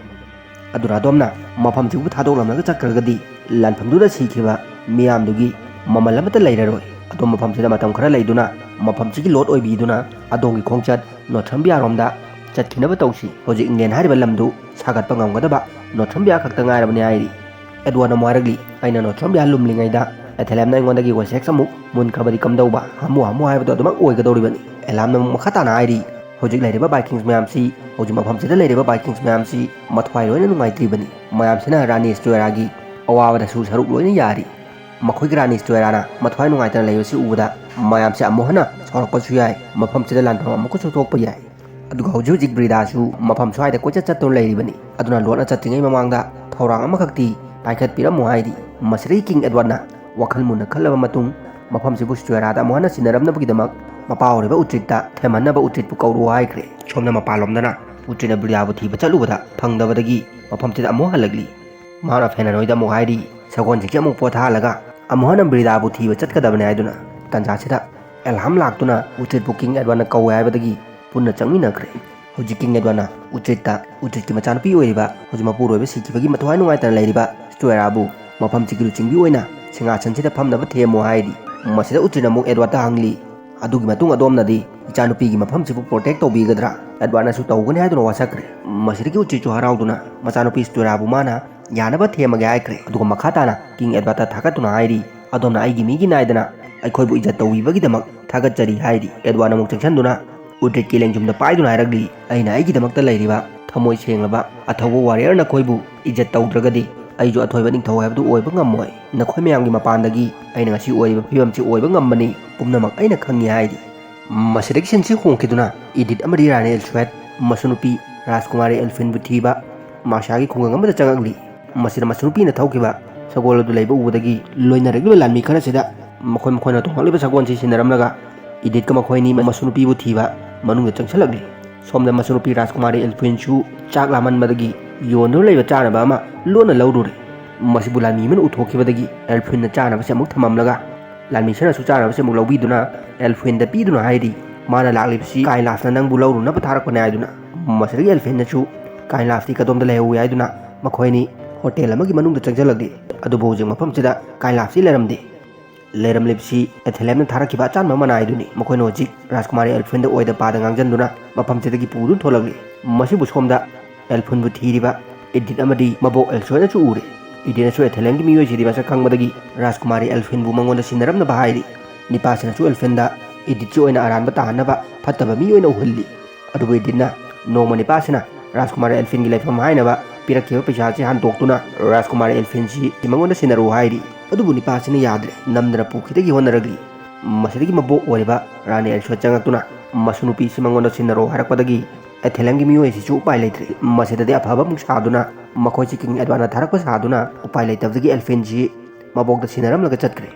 ꯑꯗꯨꯅ ꯑꯗꯣꯝꯅ ꯃꯐꯝꯁꯤꯕꯨ ꯊꯥꯗꯣꯛꯂꯝꯂꯒ ꯆꯠꯈ꯭ꯔꯒꯗꯤ ꯂꯥꯟꯐꯝꯗꯨꯗ ꯁꯤꯈꯤꯕ ꯃꯤꯌꯥꯝꯗꯨꯒꯤ ꯃꯃꯜ ꯑꯃꯠꯇ ꯂꯩꯔꯔꯣꯏ꯫ ꯑꯗꯣꯝ ꯃꯐꯝꯁꯤꯗ ꯃꯇꯝ ꯈꯔ ꯂꯩꯗꯨꯅ ꯃꯐꯝꯁꯤꯒꯤ ꯂꯣꯔꯗ ꯑꯣꯏꯕꯤꯗꯨꯅ ꯑꯗꯣꯝꯒꯤ ꯈꯣꯡꯆꯠ ꯅꯣꯔꯊꯝꯕꯤꯌꯥꯔꯣꯝꯗ ꯆꯠꯈꯤꯅꯕ ꯇꯧꯁꯤ꯫ ꯍꯧꯖꯤꯛ ꯏꯪꯂꯦꯟ ꯍꯥꯏꯔꯤꯕ ꯂꯝꯗꯨ ꯁꯥꯒꯠꯄ ꯉꯝꯒꯗꯕ ꯅꯣꯔꯊꯝꯕꯤꯌꯥ ꯈꯛꯇ ꯉꯥꯏꯔꯕꯅꯤ" ꯍꯥꯏꯔꯤ꯫ ꯑꯦꯗꯋꯥꯔꯗꯅ ꯑꯃꯨꯛ ꯍꯥꯏꯔꯛꯂꯤ, "ꯑꯩꯅ ꯅꯣꯔꯊꯝꯕꯤꯌꯥ ꯂꯨꯝꯂꯤꯉꯩꯗ ꯑꯦꯊꯦꯂꯦꯝꯅ ꯑꯩꯉꯣꯟꯗꯒꯤ ꯋꯦꯁꯦꯛꯁ ꯑꯃꯨꯛ ꯃꯨꯟꯈ꯭ꯔꯕꯗꯤ ꯀꯝꯗꯧꯕ? ꯍꯥꯃꯨ ꯍꯥꯃꯨ ꯍꯥꯏꯕꯗꯨ ꯑꯗꯨꯃꯛ ꯑꯣꯏꯒꯗꯧꯔꯤꯕꯅꯤ꯫" ꯑꯦꯂꯥꯝꯅ ꯑꯃꯨꯛ ꯃꯈꯥ ꯇꯥꯅ ꯍꯥꯏꯔꯤ, "ꯍꯧꯖꯤꯛ ꯂꯩꯔꯤꯕ ꯕꯥꯏꯀꯤꯡꯁ ꯃꯌꯥꯝꯁꯤ, ꯍꯧꯖꯤꯛ ꯃꯐꯝꯁꯤꯗ ꯂꯩꯔꯤꯕ ꯕꯥꯏꯀꯤꯡꯁ ꯃꯌꯥꯝꯁꯤ ꯃꯊ꯭ꯋꯥꯏ ꯂꯣꯏꯅ ꯅꯨꯡꯉꯥꯏꯇ꯭ꯔꯤꯕꯅꯤ꯫ ꯃꯌꯥꯝꯁꯤꯅ ꯔꯥꯅꯤ ꯁ꯭ꯇꯨꯑꯦꯔꯥꯒꯤ ꯑꯋꯥꯕꯗꯁꯨ ꯁꯔꯨꯛ ꯂꯣꯏꯅ ꯌꯥꯔꯤ꯫ ꯃꯈꯣꯏꯒꯤ ꯔꯥꯅꯤ ꯁ꯭ꯇꯣꯏꯔꯥꯅ ꯃꯊ꯭ꯋꯥꯏ ꯅꯨꯡꯉꯥꯏꯇꯅ ꯂꯩꯕꯁꯤ ꯎꯕꯗ ꯃꯌꯥꯝꯁꯦ ꯑꯃꯨꯛ ꯍꯟꯅ ꯁꯥꯎꯔꯛꯄꯁꯨ ꯌꯥꯏ, ꯃꯐꯝꯁꯤꯗ ꯂꯥꯟꯐꯝ ꯑꯃꯨꯛꯀꯁꯨ ꯊꯣꯛꯄ ꯌꯥꯏ꯫ ꯑꯗꯨꯒ ꯍꯧꯖꯤꯛ ꯍꯧꯖꯤꯛ ꯕ꯭ꯔꯤꯗꯥꯁꯨ ꯃꯐꯝ ꯁ꯭ꯋꯥꯏꯗ ꯀꯣꯏꯆꯠ ꯆꯠꯇꯨꯅ ꯂꯩꯔꯤꯕꯅꯤ꯫ ꯑꯗꯨꯅ ꯂꯣꯠꯅ ꯆꯠꯇ꯭ꯔꯤꯉꯩ ꯃꯃꯥꯡꯗ ꯊꯧꯔꯥꯡ ꯑꯃꯈꯛꯇꯤ ꯄꯥꯏꯈꯠꯄꯤꯔꯝꯃꯨ ꯍꯥꯏꯔꯤ꯫ ꯃꯁꯤꯗꯒꯤ ꯀꯤꯡ ꯑꯦꯗꯋꯥꯔꯗꯅ ꯋꯥꯈꯜ ꯃꯨꯟꯅ ꯈꯜꯂꯕ ꯃꯇꯨꯡ ꯃꯐꯝꯁꯤꯕꯨ ꯁ꯭ꯇꯣꯏꯔꯥꯗ ꯑꯃꯨꯛ ꯍꯟꯅ ꯁꯤꯟꯅꯔꯝꯅꯕꯒꯤꯗꯃꯛ ꯃꯄꯥ ꯑꯣꯏꯔꯤꯕ ꯎꯇ꯭ꯔꯤꯠꯇ ꯊꯦꯝꯍꯟꯅꯕ ꯎꯇ꯭ꯔꯤꯠꯄꯨ ꯀꯧꯔꯨ ꯍꯥꯏꯈ꯭ꯔꯦ꯫ ꯁꯣꯝꯗ ꯃꯄꯥꯟꯂꯣꯝꯗꯅ ꯎꯇ꯭ꯔꯤꯠꯅ ꯕ꯭ꯔꯤꯗꯥꯕꯨ ꯊꯤꯕ ꯆꯠꯂꯨꯕꯗ ꯐꯪꯗꯕꯗꯒꯤ ꯃꯐꯝꯁꯤꯗ ꯑꯃꯨꯛ ꯍꯜꯂꯛꯂꯤ꯫ ꯃꯍꯥꯛꯅ ꯐꯦꯅꯅꯣꯏꯗ ꯑꯃꯨꯛ ꯍꯥꯏꯔꯤ, ꯁꯒꯣꯜꯁꯤꯡꯁꯦ ꯑꯃꯨꯛ ꯄꯣꯊꯥꯍꯜꯂꯒ ꯑꯃꯨꯛ ꯍꯟꯅ ꯕ꯭ꯔꯤꯗꯥꯕꯨ ꯊꯤꯕ ꯆꯠꯀꯗꯕꯅꯦ ꯍꯥꯏꯗꯨꯅ꯫ ꯇꯥꯟꯖꯥꯁꯤꯗ ꯑꯦꯜꯍꯥꯝ ꯂꯥꯛꯇꯨꯅ ꯎꯇ꯭ꯔꯤꯠꯄꯨ ꯀꯤꯡ ꯑꯦꯗꯋꯥꯔꯗꯅ ꯀꯧꯋꯦ ꯍꯥꯏꯕꯗꯒꯤ ꯄꯨꯟꯅ ꯆꯪꯃꯤꯟꯅꯈ꯭ꯔꯦ꯫ ꯍꯧꯖꯤꯛ ꯀꯤꯡ ꯑꯦꯗꯋꯥꯔꯗꯅ ꯎꯇ꯭ꯔꯤꯠꯇ ꯎꯇ꯭ꯔꯤꯠꯀꯤ ꯃꯆꯥꯅꯨꯄꯤ ꯑꯣꯏꯔꯤꯕ, ꯍꯧꯖꯤꯛ ꯃꯄꯨꯔꯣꯏꯕ ꯁꯤꯈꯤꯕꯒꯤ ꯃꯊ꯭ꯋꯥꯏ ꯅꯨꯡꯉꯥꯏꯇꯅ ꯂꯩꯔꯤꯕ ꯁ꯭ꯇꯣꯏꯔꯥꯕꯨ ꯃꯐꯝꯁꯤꯒꯤ ꯂꯨꯆꯤꯡꯕꯤ ꯑꯣꯏꯅ ꯁꯤꯡꯍꯥꯁꯟꯁꯤꯗ ꯐꯝꯅꯕ ꯊꯦꯝꯃꯨ ꯍꯥꯏꯔꯤ꯫ ꯃꯁꯤꯗ ꯎꯇ꯭ꯔꯤꯠꯅ ꯑꯃꯨꯛ ꯑꯦꯗꯋꯥꯔꯗꯇ ꯍꯪꯂꯤ, ꯑꯗꯨꯒꯤ ꯃꯇꯨꯡ ꯑꯗꯣꯝꯅꯗꯤ ꯏꯆꯥꯅꯨꯄꯤꯒꯤ ꯃꯐꯝꯁꯤꯕꯨ ꯄ꯭ꯔꯣꯇꯦꯛ ꯇꯧꯕꯤꯒꯗ꯭ꯔꯥ? ꯑꯦꯗꯋꯥꯔꯗꯅꯁꯨ ꯇꯧꯒꯅꯤ ꯍꯥꯏꯗꯨꯅ ꯋꯥꯁꯛꯈ꯭ꯔꯦ꯫ ꯃꯁꯤꯗꯒꯤ ꯎꯇ꯭ꯔꯤꯠꯁꯨ ꯍꯔꯥꯎꯗꯨꯅ ꯃꯆꯥꯅꯨꯄꯤ ꯁ꯭ꯇꯣꯏꯔꯥꯕꯨ ꯃꯥꯅ ꯌꯥꯅꯕ ꯊꯦꯝꯃꯒꯦ ꯍꯥꯏꯈ꯭ꯔꯦ꯫ ꯑꯗꯨꯒ ꯃꯈꯥ ꯇꯥꯅ ꯀꯤꯡ ꯑꯦꯗꯋꯥꯔꯗꯇ ꯊꯥꯒꯠꯇꯨꯅ ꯍꯥꯏꯔꯤ, ꯑꯗꯣꯝꯅ ꯑꯩꯒꯤ ꯃꯤꯒꯤ ꯅꯥꯏꯗꯅ ꯑꯩꯈꯣꯏꯕꯨ ꯏꯖꯠ ꯇꯧꯕꯤꯕꯒꯤꯗꯃꯛ ꯊꯥꯒꯠꯆꯔꯤ ꯍꯥꯏꯔꯤ꯫ ꯑꯦꯗꯋꯥꯔꯗꯅ ꯑꯃꯨꯛ ꯆꯪꯁꯤꯟꯗꯨꯅ ꯎꯇ꯭ꯔꯤꯠꯀꯤ ꯂꯦꯡꯖꯨꯝꯗ ꯄꯥꯏꯗꯨꯅ ꯍꯥꯏꯔꯛꯂꯤ, ꯑꯩꯅ ꯑꯩꯒꯤꯗꯃꯛꯇ ꯂꯩꯔꯤꯕ ꯊꯃꯣꯏ ꯁꯦꯡꯂꯕ ꯑꯊꯧꯕ ꯋꯥꯔꯤꯌꯔ ꯅꯈꯣꯏꯕꯨ ꯏꯖꯠ ꯇꯧꯗ꯭ꯔꯒꯗꯤ ꯑꯩꯁꯨ ꯑꯊꯣꯏꯕ ꯅꯤꯡꯊꯧ ꯍꯥꯏꯕꯗꯨ ꯑꯣꯏꯕ ꯉꯝꯃꯣꯏ꯫ ꯅꯈꯣꯏ ꯃꯌꯥꯝꯒꯤ ꯃꯄꯥꯟꯗꯒꯤ ꯑꯩꯅ ꯉꯁꯤ ꯑꯣꯏꯔꯤꯕ ꯐꯤꯕꯝꯁꯤ ꯑꯣꯏꯕ ꯉꯝꯕꯅꯤ꯫ ꯄꯨꯝꯅꯃꯛ ꯑꯩꯅ ꯈꯪꯉꯤ ꯍꯥꯏꯔꯤ꯫ ꯃꯁꯤꯗꯒꯤ ꯁꯤꯟꯁꯤ ꯍꯣꯡꯈꯤꯗꯨꯅ ꯏꯗꯤꯠ ꯑꯃꯗꯤ ꯔꯥꯅꯤ ꯑꯦꯜꯁꯨꯋꯦꯠ ꯃꯆꯟꯅꯨꯄꯤ ꯔꯥꯖꯀꯨꯃꯥꯔꯤ ꯑꯦꯜꯐꯤꯟꯕꯨ ꯊꯤꯕ ꯃꯥꯔꯁꯤꯌꯥꯒꯤ ꯈꯨꯡꯒꯪ ꯑꯃꯗ ꯆꯪꯉꯛꯂꯤ꯫ ꯃꯁꯤꯗ ꯃꯆꯟꯅꯨꯄꯤꯅ ꯊꯧꯈꯤꯕ ꯁꯒꯣꯜ ꯑꯗꯨ ꯂꯩꯕ ꯎꯕꯗꯒꯤ ꯂꯣꯏꯅꯔꯛꯂꯤꯕ ꯂꯥꯟꯃꯤ ꯈꯔꯁꯤꯗ ꯃꯈꯣꯏ ꯃꯈꯣꯏꯅ ꯇꯣꯡꯂꯛꯂꯤꯕ ꯁꯒꯣꯜꯁꯤ ꯁꯤꯟꯅꯔꯝꯂꯒ ꯏꯗꯤꯠꯀ ꯃꯈꯣꯏ ꯑꯅꯤ ꯃꯆꯟꯅꯨꯄꯤꯕꯨ ꯊꯤꯕ ꯃꯅꯨꯡꯗ ꯆꯪꯁꯤꯜꯂꯛꯂꯤ꯫ ꯁꯣꯝꯗ ꯃꯆꯟꯅꯨꯄꯤ ꯔꯥꯖꯀꯨꯃꯥꯔꯤ ꯑꯦꯜꯐꯤꯟꯁꯨ ꯆꯥꯛ ꯂꯥꯝꯃꯟꯕꯗꯒꯤ ꯌꯣꯟꯗꯨꯅ ꯂꯩꯕ ꯆꯥꯅꯕ ꯑꯃ ꯂꯣꯟꯅ ꯂꯧꯔꯨꯔꯦ꯫ ꯃꯁꯤꯕꯨ ꯂꯥꯟꯃꯤ ꯑꯃꯅ ꯎꯊꯣꯛꯈꯤꯕꯗꯒꯤ ꯑꯦꯜꯐꯤꯟꯅ ꯆꯥꯅꯕꯁꯤ ꯑꯃꯨꯛ ꯊꯝꯃꯝꯂꯒ ꯂꯥꯟꯃꯤꯁꯤꯅꯁꯨ ꯆꯥꯅꯕꯁꯤ ꯑꯃꯨꯛ ꯂꯧꯕꯤꯗꯨꯅ ꯑꯦꯜꯐꯤꯟꯗ ꯄꯤꯗꯨꯅ ꯍꯥꯏꯔꯤ, ꯃꯥꯅ ꯂꯥꯛꯂꯤꯕꯁꯤ ꯀꯥꯏꯂꯥꯁꯅ ꯅꯪꯕꯨ ꯂꯧꯔꯨꯅꯕ ꯊꯥꯔꯛꯄꯅꯦ ꯍꯥꯏꯗꯨꯅ꯫ ꯃꯁꯤꯗꯒꯤ ꯑꯦꯜꯐꯤꯟꯅꯁꯨ ꯀꯥꯏꯂꯥꯁꯇꯤ ꯀꯗꯣꯝꯗ ꯂꯩꯍꯧꯏ ꯍꯥꯏꯗꯨꯅ ꯃꯈꯣꯏ ꯑꯅꯤ ꯍꯣꯇꯦꯜ ꯑꯃꯒꯤ ꯃꯅꯨꯡꯗ ꯆꯪꯁꯤꯜꯂꯛꯂꯤ꯫ ꯑꯗꯨꯕꯨ ꯍꯧꯖꯤꯛ ꯃꯐꯝꯁꯤꯗ ꯀꯥꯏꯂꯥꯁꯇꯤ ꯂꯩꯔꯝꯗꯦ꯫ ꯂꯩꯔꯝꯂꯤꯕꯁꯤ ꯑꯦꯊꯦꯂꯦꯝꯅ ꯊꯥꯔꯛꯈꯤꯕ ꯑꯆꯥꯟꯕ ꯑꯃꯅ ꯍꯥꯏꯗꯨꯅꯤ꯫ ꯃꯈꯣꯏꯅ ꯍꯧꯖꯤꯛ ꯔꯥꯖꯀꯨꯃꯥꯔꯤ ꯑꯦꯜꯐꯤꯟꯗ ꯑꯣꯏꯗ ꯄꯥꯗ ꯉꯥꯡꯖꯟꯗꯨꯅ ꯃꯐꯝꯁꯤꯗꯒꯤ ꯄꯨꯗꯨꯅ ꯊꯣꯛꯂꯛꯂꯤ꯫ ꯃꯁꯤꯕꯨ ꯁꯣꯝꯗ ꯑꯦꯜꯐꯤꯟꯕꯨ ꯊꯤꯔꯤꯕ ꯏꯗꯤꯠ ꯑꯃꯗꯤ ꯃꯕꯣꯛ ꯑꯦꯜꯁꯣꯏꯅꯁꯨ ꯎꯔꯦ꯫ ꯏꯗꯤꯠꯅꯁꯨ ꯑꯦꯊꯦꯂꯦꯝꯒꯤ ꯃꯤꯑꯣꯏꯁꯤꯗꯤ ꯃꯁꯛ ꯈꯪꯕꯗꯒꯤ ꯔꯥꯖꯀꯨꯃꯥꯔꯤ ꯑꯦꯜꯐꯤꯟꯕꯨ ꯃꯉꯣꯟꯗ ꯁꯤꯟꯅꯔꯝꯅꯕ ꯍꯥꯏꯔꯤ꯫ ꯅꯤꯄꯥꯁꯤꯅꯁꯨ ꯑꯦꯜꯐꯤꯟꯗ ꯏꯗꯤꯠꯁꯤ ꯑꯣꯏꯅ ꯑꯔꯥꯟꯕ ꯇꯥꯍꯟꯅꯕ ꯐꯠꯇꯕ ꯃꯤ ꯑꯣꯏꯅ ꯎꯍꯜꯂꯤ꯫ ꯑꯗꯨꯕꯨ ꯏꯗꯤꯠꯅ ꯅꯣꯡꯃ ꯅꯤꯄꯥꯁꯤꯅ ꯔꯥꯖꯀꯨꯃꯥꯔ ꯑꯦꯜꯐꯤꯟꯒꯤ ꯂꯩꯐꯝ ꯍꯥꯏꯅꯕ ꯄꯤꯔꯛꯈꯤꯕ ꯄꯩꯁꯥꯁꯤ ꯍꯟꯗꯣꯛꯇꯨꯅ ꯔꯥꯖꯀꯨꯃꯥꯔ ꯑꯦꯜꯐꯤꯟꯁꯤ ꯃꯉꯣꯟꯗ ꯁꯤꯟꯅꯔꯨ ꯍꯥꯏꯔꯤ꯫ ꯑꯗꯨꯕꯨ ꯅꯤꯄꯥꯁꯤꯅ ꯌꯥꯗ꯭ꯔꯦ, ꯅꯝꯗꯅ ꯄꯨꯈꯤꯗꯒꯤ ꯍꯣꯠꯅꯔꯛꯂꯤ꯫ ꯃꯁꯤꯗꯒꯤ ꯃꯕꯣꯛ ꯑꯣꯏꯔꯤꯕ ꯔꯥꯅꯤ ꯑꯦꯜꯁꯣꯏ ꯆꯪꯉꯛꯇꯨꯅ ꯃꯁꯨ ꯅꯨꯄꯤꯁꯤ ꯃꯉꯣꯟꯗ ꯁꯤꯟꯅꯔꯣ ꯍꯥꯏꯔꯛꯄꯗꯒꯤ ꯑꯦꯊꯦꯂꯦꯝꯒꯤ ꯃꯤꯑꯣꯏꯁꯤꯁꯨ ꯎꯄꯥꯏ ꯂꯩꯇ꯭ꯔꯦ꯫ ꯃꯁꯤꯗꯗꯤ ꯑꯐꯕ ꯑꯃꯨꯛ ꯁꯥꯗꯨꯅ ꯃꯈꯣꯏꯁꯤ ꯀꯤꯡ ꯑꯦꯗꯋꯥꯔꯗꯅ ꯊꯥꯔꯛꯄ ꯁꯥꯗꯨꯅ ꯎꯄꯥꯏ ꯂꯩꯇꯕꯗꯒꯤ ꯑꯦꯜꯐꯤꯟꯁꯤ ꯃꯕꯣꯛꯇ ꯁꯤꯟꯅꯔꯝꯂꯒ ꯆꯠꯈ꯭ꯔꯦ꯫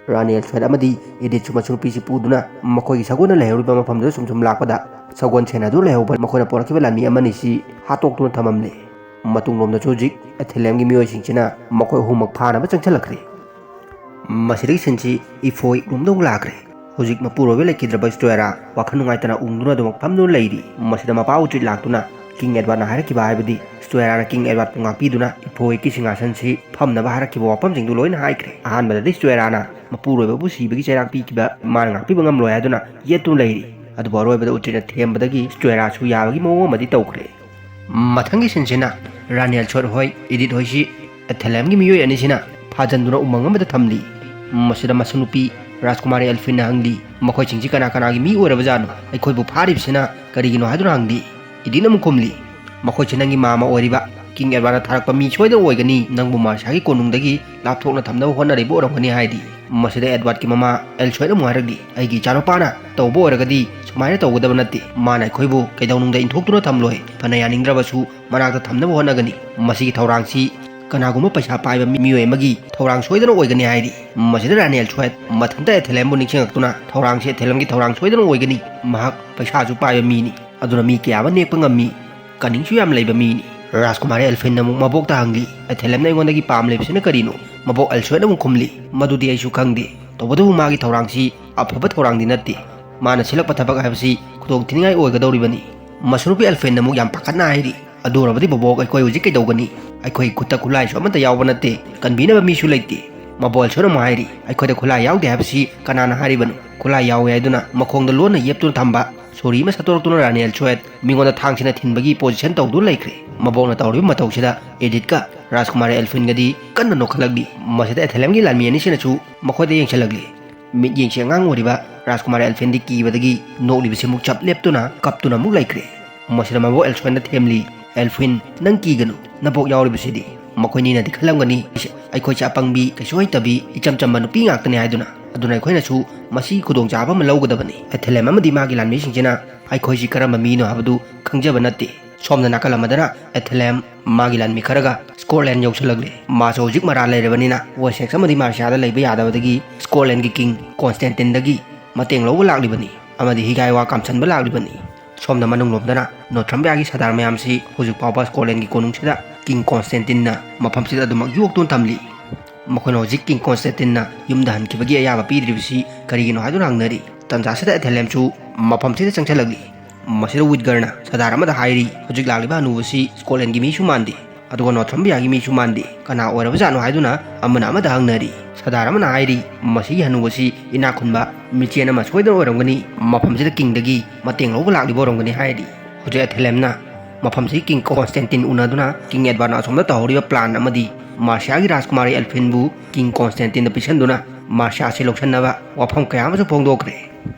ꯔꯥꯅꯤ ꯑꯦꯜꯁꯣꯏꯠ ꯑꯃꯗꯤ ꯏꯗꯤꯠꯁꯨ ꯃꯁꯨ ꯅꯨꯄꯤꯁꯤ ꯄꯨꯗꯨꯅ ꯃꯈꯣꯏꯒꯤ ꯁꯒꯣꯜꯅ ꯂꯩꯍꯧꯔꯤꯕ ꯃꯐꯝꯗꯨꯗ ꯁꯨꯝ ꯁꯨꯝ ꯂꯥꯛꯄꯗ ꯁꯒꯣꯜ ꯁꯦꯟꯅꯗꯨꯅ ꯂꯩꯍꯧꯕ ꯃꯈꯣꯏꯅ ꯄꯣꯔꯛꯈꯤꯕ ꯂꯥꯟꯃꯤ ꯑꯃꯅꯤꯁꯤ ꯍꯥꯠꯇꯣꯛꯇꯨꯅ ꯊꯝꯃꯝꯂꯦ꯫ ꯃꯇꯨꯡꯂꯣꯝꯗꯁꯨ ꯍꯧꯖꯤꯛ ꯑꯦꯊꯦꯂꯦꯝꯒꯤ ꯃꯤꯑꯣꯏꯁꯤꯡꯁꯤꯅ ꯃꯈꯣꯏ ꯑꯍꯨꯝꯃꯛ ꯐꯥꯅꯕ ꯆꯪꯁꯤꯜꯂꯛꯈ꯭ꯔꯦ꯫ ꯃꯁꯤꯗꯒꯤ ꯁꯤꯟꯁꯤ ꯏꯐꯣꯏ ꯔꯨꯝꯗ ꯑꯃꯨꯛ ꯂꯥꯛꯈ꯭ꯔꯦ꯫ ꯍꯧꯖꯤꯛ ꯃꯄꯨꯔꯣꯏꯕ ꯂꯩꯈꯤꯗ꯭ꯔꯕ ꯁ꯭ꯇꯨꯑꯦꯔꯥ ꯋꯥꯈꯜ ꯅꯨꯡꯉꯥꯏꯇꯅ ꯎꯪꯗꯨꯅ ꯑꯗꯨꯃꯛ ꯐꯝꯗꯨꯅ ꯂꯩꯔꯤ꯫ ꯃꯁꯤꯗ ꯃꯄꯥ ꯎꯆꯤꯠ ꯂꯥꯛꯇꯨꯅ ꯀꯤꯡ ꯑꯦꯗꯋꯥꯔꯗꯅ ꯍꯥꯏꯔꯛꯈꯤꯕ ꯍꯥꯏꯕꯗꯤ ꯁ꯭ꯇꯨꯑꯦꯔꯥꯅ ꯀꯤꯡ ꯑꯦꯗꯋꯥꯔꯗꯄꯨ ꯉꯥꯛꯄꯤꯗꯨꯅ ꯏꯐꯣꯏꯒꯤ ꯁꯤꯡꯍꯥꯁꯟꯁꯤ ꯐꯝꯅꯕ ꯍꯥꯏꯔꯛꯈꯤꯕ ꯋꯥꯐꯝꯁꯤꯡꯗꯨ ꯂꯣꯏꯅ ꯍꯥꯏꯈ꯭ꯔꯦ꯫ ꯑꯍꯥꯟꯕꯗꯗꯤ ꯁ꯭ꯇꯨꯑꯦꯔꯥꯅ ꯃꯄꯨꯔꯣꯏꯕꯕꯨ ꯁꯤꯕꯒꯤ ꯆꯩꯔꯥꯛ ꯄꯤꯈꯤꯕ ꯃꯥꯅ ꯉꯥꯛꯄꯤꯕ ꯉꯝꯂꯣꯏ ꯍꯥꯏꯗꯨꯅ ꯌꯦꯠꯇꯨꯅ ꯂꯩꯔꯤ꯫ ꯑꯗꯨꯕꯨ ꯑꯔꯣꯏꯕꯗ ꯎꯆꯤꯠꯅ ꯊꯦꯝꯕꯗꯒꯤ ꯁ꯭ꯇꯨꯑꯦꯔꯥꯁꯨ ꯌꯥꯕꯒꯤ ꯃꯑꯣꯡ ꯑꯃꯗꯤ ꯇꯧꯈ꯭ꯔꯦ꯫ ꯃꯊꯪꯒꯤ ꯁꯤꯟꯁꯤꯅ ꯔꯥꯅꯤ ꯑꯦꯜꯁꯣꯠ ꯍꯣꯏ, ꯏꯗꯤꯠ ꯍꯣꯏꯁꯤ ꯑꯦꯊꯦꯂꯦꯝꯒꯤ ꯃꯤꯑꯣꯏ ꯑꯅꯤꯁꯤꯅ ꯐꯥꯖꯟꯗꯨꯅ ꯎꯃꯪ ꯑꯃꯗ ꯊꯝꯂꯤ꯫ ꯃꯁꯤꯗ ꯃꯁꯨ ꯅꯨꯄꯤ ꯔꯥꯖꯀꯨꯃꯥꯔꯤ ꯑꯦꯜꯐꯤꯟꯅ ꯍꯪꯂꯤ, "ꯃꯈꯣꯏꯁꯤꯡꯁꯤ ꯀꯅꯥ ꯀꯅꯥꯒꯤ ꯃꯤ ꯑꯣꯏꯔꯕꯖꯥꯠꯅꯣ? ꯑꯩꯈꯣꯏꯕꯨ ꯐꯥꯔꯤꯕꯁꯤꯅ ꯀꯔꯤꯒꯤꯅꯣ?" ꯍꯥꯏꯗꯨꯅ ꯍꯪꯂꯤ꯫ ꯏꯗꯤꯠꯅ ꯑꯃꯨꯛ ꯈꯨꯝꯂꯤ, "ꯃꯈꯣꯏꯁꯤ ꯅꯪꯒꯤ ꯃꯥꯃ ꯑꯣꯏꯔꯤꯕ ꯀꯤꯡ ꯑꯦꯗꯋꯥꯔꯗꯅ ꯊꯥꯔꯛꯄ ꯃꯤ ꯁꯣꯏꯗꯅ ꯑꯣꯏꯒꯅꯤ, ꯅꯪꯕꯨ ꯃꯥꯔꯁꯤꯌꯥꯒꯤ ꯀꯣꯅꯨꯡꯗꯒꯤ ꯂꯥꯞꯊꯣꯛꯅ ꯊꯝꯅꯕ ꯍꯣꯠꯅꯔꯤꯕ ꯑꯣꯏꯔꯝꯒꯅꯤ" ꯍꯥꯏꯔꯤ꯫ ꯃꯁꯤꯗ ꯑꯦꯗꯋꯥꯔꯗꯀꯤ ꯃꯃꯥ ꯑꯦꯜꯁꯣꯏꯠꯅ ꯑꯃꯨꯛ ꯍꯥꯏꯔꯛꯂꯤ, "ꯑꯩꯒꯤ ꯏꯆꯥꯅꯨꯄꯥꯅ ꯇꯧꯕ ꯑꯣꯏꯔꯒꯗꯤ ꯁꯨꯃꯥꯏꯅ ꯇꯧꯒꯗꯕ ꯅꯠꯇꯦ꯫ ꯃꯥꯅ ꯑꯩꯈꯣꯏꯕꯨ ꯀꯩꯗꯧꯅꯨꯡꯗ ꯏꯟꯊꯣꯛꯇꯨꯅ ꯊꯝꯂꯣꯏ꯫ ꯐꯅ ꯌꯥꯅꯤꯡꯗ꯭ꯔꯕꯁꯨ ꯃꯅꯥꯛꯇ ꯊꯝꯅꯕ ꯍꯣꯠꯅꯒꯅꯤ꯫ ꯃꯁꯤꯒꯤ ꯊꯧꯔꯥꯡꯁꯤ ꯀꯅꯥꯒꯨꯝꯕ ꯄꯩꯁꯥ ꯄꯥꯏꯕ ꯃꯤ-, ꯃꯤꯑꯣꯏ ꯑꯃꯒꯤ ꯊꯧꯔꯥꯡ ꯁꯣꯏꯗꯅ ꯑꯣꯏꯒꯅꯤ" ꯍꯥꯏꯔꯤ꯫ ꯃꯁꯤꯗ ꯔꯥꯅꯤ ꯑꯦꯜꯁꯣꯏꯠ ꯃꯊꯟꯇ ꯑꯦꯊꯦꯂꯦꯝꯕꯨ ꯅꯤꯡꯁꯤꯡꯉꯛꯇꯨꯅ ꯊꯧꯔꯥꯡꯁꯤ ꯑꯦꯊꯦꯂꯦꯝꯒꯤ ꯊꯧꯔꯥꯡ ꯁꯣꯏꯗꯅ ꯑꯣꯏꯒꯅꯤ꯫ ꯃꯍꯥꯛ ꯄꯩꯁꯥꯁꯨ ꯄꯥꯏꯕ ꯃꯤꯅꯤ, ꯑꯗꯨꯅ ꯃꯤ ꯀꯌꯥ ꯑꯃ ꯅꯦꯛꯄ ꯉꯝꯃꯤ꯫ ꯀꯅꯤꯡꯁꯨ ꯌꯥꯝ ꯂꯩꯕ ꯃꯤꯅꯤ꯫ ꯔꯥꯖꯀꯨꯃꯥꯔꯤ ꯑꯦꯜꯐꯤꯟꯅ ꯑꯃꯨꯛ ꯃꯕꯣꯛꯇ ꯍꯪꯂꯤ, "ꯑꯦꯊꯦꯂꯦꯝꯅ ꯑꯩꯉꯣꯟꯗꯒꯤ ꯄꯥꯝꯂꯤꯕꯁꯤꯅ ꯀꯔꯤꯅꯣ?" ꯃꯕꯣꯛ ꯑꯦꯜꯁꯣꯏꯠꯅ ꯑꯃꯨꯛ ꯈꯨꯝꯂꯤ, "ꯃꯗꯨꯗꯤ ꯑꯩꯁꯨ ꯈꯪꯗꯦ꯫ ꯇꯧꯕꯇꯕꯨ ꯃꯥꯒꯤ ꯊꯧꯔꯥꯡꯁꯤ ꯑꯐꯕ ꯊꯧꯔꯥꯡꯗꯤ ꯅꯠꯇꯦ꯫ ꯃꯥꯅ ꯁꯤꯜꯂꯛꯄ ꯊꯕꯛ ꯍꯥꯏꯕꯁꯤ ꯈꯨꯗꯣꯡ ꯊꯤꯅꯤꯡꯉꯥꯏ ꯑꯣꯏꯒꯗꯧꯔꯤꯕꯅꯤ꯫" ꯃꯁꯨ ꯅꯨꯄꯤ ꯑꯦꯜꯐꯤꯟꯅ ꯑꯃꯨꯛ ꯌꯥꯝ ꯄꯥꯈꯠꯅ ꯍꯥꯏꯔꯤ, "ꯑꯗꯨ ꯑꯣꯏꯔꯕꯗꯤ ꯕꯣꯕꯣꯛ, ꯑꯩꯈꯣꯏ ꯍꯧꯖꯤꯛ ꯀꯩꯗꯧꯒꯅꯤ? ꯑꯩꯈꯣꯏꯒꯤ ꯈꯨꯠꯇ ꯈꯨꯠꯂꯥꯏꯁꯨ ꯑꯃꯠꯇ ꯌꯥꯎꯕ ꯅꯠꯇꯦ, ꯀꯟꯕꯤꯅꯕ ꯃꯤꯁꯨ ꯂꯩꯇꯦ꯫" ꯃꯕꯣꯛ ꯑꯦꯜꯁꯣꯏꯠꯅ ꯑꯃꯨꯛ ꯍꯥꯏꯔꯤ, "ꯑꯩꯈꯣꯏꯗ ꯈꯨꯠꯂꯥꯏ ꯌꯥꯎꯗꯦ ꯍꯥꯏꯕꯁꯤ ꯀꯅꯥꯅ ꯍꯥꯏꯔꯤꯕꯅꯣ? ꯈꯨꯠꯂꯥꯏ ꯌꯥꯎꯏ ꯍꯥꯏꯗꯨꯅ ꯃꯈꯣꯡꯗ ꯂꯣꯟꯅ ꯌꯦꯞꯇꯨꯅ ꯊꯝꯕ ꯁꯣꯔꯤ ꯑꯃ ꯁꯠꯇꯣꯔꯛꯇꯨꯅ ꯔꯥꯅꯤ ꯑꯦꯜꯁꯣꯏꯠ ꯃꯤꯉꯣꯟꯗ ꯊꯥꯡꯁꯤꯅ ꯊꯤꯟꯕꯒꯤ ꯄꯣꯖꯤꯁꯟ ꯇꯧꯗꯨꯅ ꯂꯩꯈ꯭ꯔꯦ꯫" ꯃꯕꯣꯛꯅ ꯇꯧꯔꯤꯕ ꯃꯇꯧꯁꯤꯗ ꯏꯗꯤꯠꯀ ꯔꯥꯖꯀꯨꯃꯥꯔꯤ ꯑꯦꯜꯐꯤꯟꯒꯗꯤ ꯀꯟꯅ ꯅꯣꯛꯈꯠꯂꯛꯂꯤ꯫ ꯃꯁꯤꯗ ꯑꯦꯊꯦꯂꯦꯝꯒꯤ ꯂꯥꯟꯃꯤ ꯑꯅꯤꯁꯤꯅꯁꯨ ꯃꯈꯣꯏꯗ ꯌꯦꯡꯁꯤꯜꯂꯛꯂꯤ꯫ ꯃꯤꯠꯌꯦꯡꯁꯤ ꯑꯉꯥꯡ ꯑꯣꯏꯔꯤꯕ ꯔꯥꯖꯀꯨꯃꯥꯔꯤ ꯑꯦꯜꯐꯤꯟꯗꯤ ꯀꯤꯕꯗꯒꯤ ꯅꯣꯛꯂꯤꯕꯁꯤꯃꯨꯛ ꯆꯞ ꯂꯦꯞꯇꯨꯅ ꯀꯞꯇꯨꯅ ꯑꯃꯨꯛ ꯂꯩꯈ꯭ꯔꯦ꯫ ꯃꯁꯤꯗ ꯃꯕꯣꯛ ꯑꯦꯜꯁꯣꯏꯅ ꯊꯦꯝꯂꯤ, "ꯑꯦꯜꯐꯤꯟ, ꯅꯪ ꯀꯤꯒꯅꯨ, ꯅꯕꯣꯛ ꯌꯥꯎꯔꯤꯕꯁꯤꯗꯤ꯫ ꯃꯈꯣꯏꯅꯤꯅꯗꯤ ꯈꯜꯂꯝꯒꯅꯤ, ꯑꯩꯈꯣꯏꯁꯦ ꯑꯄꯪꯕꯤ, ꯀꯩꯁꯨ ꯍꯩꯇꯕꯤ, ꯏꯆꯝ ꯆꯝꯕ ꯅꯨꯄꯤ ꯉꯥꯛꯇꯅꯤ ꯍꯥꯏꯗꯨꯅ꯫ ꯑꯗꯨꯅ ꯑꯩꯈꯣꯏꯅꯁꯨ ꯃꯁꯤꯒꯤ ꯈꯨꯗꯣꯡꯆꯥꯕ ꯑꯃ ꯂꯧꯒꯗꯕꯅꯤ꯫ ꯑꯦꯊꯦꯂꯦꯝ ꯑꯃꯗꯤ ꯃꯥꯒꯤ ꯂꯥꯟꯃꯤꯁꯤꯡꯁꯤꯅ ꯑꯩꯈꯣꯏꯁꯤ ꯀꯔꯝꯕ ꯃꯤꯅꯣ ꯍꯥꯏꯕꯗꯨ ꯈꯪꯖꯕ ꯅꯠꯇꯦ"꯫ ꯁꯣꯝꯗ ꯅꯥꯀꯜ ꯑꯃꯗꯅ ꯑꯦꯊꯦꯂꯦꯝ ꯃꯥꯒꯤ ꯂꯥꯟꯃꯤ ꯈꯔꯒ ꯁ꯭ꯀꯣꯠꯂꯦꯟ ꯌꯧꯁꯤꯜꯂꯛꯂꯦ꯫ ꯃꯥꯁꯨ ꯍꯧꯖꯤꯛ ꯃꯔꯥꯜ ꯂꯩꯔꯕꯅꯤꯅ ꯋꯦꯁꯦꯛꯁ ꯑꯃꯗꯤ ꯃꯥꯔꯁꯤꯌꯥꯗ ꯂꯩꯕ ꯌꯥꯗꯕꯗꯒꯤ ꯁ꯭ꯀꯣꯠꯂꯦꯟꯒꯤ ꯀꯤꯡ ꯀꯣꯟꯁꯇꯦꯟꯇꯤꯟꯗꯒꯤ ꯃꯇꯦꯡ ꯂꯧꯕ ꯂꯥꯛꯂꯤꯕꯅꯤ ꯑꯃꯗꯤ ꯍꯤꯒꯥꯏ ꯋꯥ ꯀꯥꯝꯁꯟꯕ ꯂꯥꯛꯂꯤꯕꯅꯤ꯫ ꯁꯣꯝꯗ ꯃꯅꯨꯡꯂꯣꯝꯗꯅ ꯅꯣꯊ꯭ꯔꯝꯕꯤꯌꯥꯒꯤ ꯁꯔꯗꯥꯔ ꯃꯌꯥꯝꯁꯤ ꯍꯧꯖꯤꯛ ꯐꯥꯎꯕ ꯁ꯭ꯀꯣꯠꯂꯦꯟꯒꯤ ꯀꯣꯅꯨꯡꯁꯤꯗ ꯀꯤꯡ ꯀꯣꯟꯁꯇꯦꯟꯇꯤꯟꯅ ꯃꯐꯝꯁꯤꯗ ꯑꯗꯨꯃꯛ ꯌꯣꯛꯇꯨꯅ ꯊꯝꯂꯤ꯫ ꯃꯈꯣꯏꯅ ꯍꯧꯖꯤꯛ ꯀꯤꯡ ꯀꯣꯟꯁꯇꯦꯟꯇꯤꯟꯅ ꯌꯨꯝꯗ ꯍꯟꯈꯤꯕꯒꯤ ꯑꯌꯥꯕ ꯄꯤꯗ꯭ꯔꯤꯕꯁꯤ ꯀꯔꯤꯒꯤꯅꯣ ꯍꯥꯏꯗꯨꯅ ꯍꯪꯅꯔꯤ꯫ ꯇꯟꯖꯥꯁꯤꯗ ꯑꯦꯊꯦꯂꯦꯝꯁꯨ ꯃꯐꯝꯁꯤꯗ ꯆꯪꯁꯤꯜꯂꯛꯂꯤ꯫ ꯃꯁꯤꯗ ꯋꯤꯠꯒꯔꯅ ꯁꯔꯗꯥꯔ ꯑꯃꯗ ꯍꯥꯏꯔꯤ, "ꯍꯧꯖꯤꯛ ꯂꯥꯛꯂꯤꯕ ꯍꯅꯨꯕꯁꯤ ꯁ꯭ꯀꯣꯠꯂꯦꯟꯒꯤ ꯃꯤꯁꯨ ꯃꯥꯟꯗꯦ, ꯑꯗꯨꯒ ꯅꯣꯊ꯭ꯔꯝꯕꯤꯌꯥꯒꯤ ꯃꯤꯁꯨ ꯃꯥꯟꯗꯦ꯫ ꯀꯅꯥ ꯑꯣꯏꯔꯕꯖꯥꯠꯅꯣ?" ꯍꯥꯏꯗꯨꯅ ꯑꯃꯅ ꯑꯃꯗ ꯍꯪꯅꯔꯤ꯫ ꯁꯔꯗꯥꯔ ꯑꯃꯅ ꯍꯥꯏꯔꯤ, "ꯃꯁꯤꯒꯤ ꯍꯅꯨꯕꯁꯤ ꯏꯅꯥꯛ ꯈꯨꯟꯕ ꯃꯤꯆꯦꯟ ꯑꯃ ꯁꯣꯏꯗꯅ ꯑꯣꯏꯔꯝꯒꯅꯤ, ꯃꯐꯝꯁꯤꯗ ꯀꯤꯡꯗꯒꯤ ꯃꯇꯦꯡ ꯂꯧꯕ ꯂꯥꯛꯂꯤꯕ ꯑꯣꯏꯔꯝꯒꯅꯤ" ꯍꯥꯏꯔꯤ꯫ ꯍꯧꯖꯤꯛ ꯑꯦꯊꯦꯂꯦꯝꯅ ꯃꯐꯝꯁꯤ ꯀꯤꯡ ꯀꯣꯟꯁꯇꯦꯟꯇꯤꯟ ꯎꯅꯗꯨꯅ ꯀꯤꯡ ꯑꯦꯗꯋꯥꯔꯗꯅ ꯑꯁꯣꯝꯗ ꯇꯧꯍꯧꯔꯤꯕ ꯄ꯭ꯂꯥꯟ ꯑꯃꯗꯤ ꯃꯥꯔꯁꯤꯌꯥꯒꯤ ꯔꯥꯖꯀꯨꯃꯥꯔꯤ ꯑꯦꯜꯐꯤꯟꯕꯨ ꯀꯤꯡ ꯀꯣꯟꯁꯇꯦꯟꯇꯤꯟꯗ ꯄꯤꯁꯤꯟꯗꯨꯅ ꯃꯥꯔꯁꯤꯌꯥꯁꯤ ꯂꯧꯁꯤꯟꯅꯕ ꯋꯥꯐꯝ ꯀꯌꯥ ꯑꯃꯁꯨ ꯐꯣꯡꯗꯣꯛꯈ꯭ꯔꯦ꯫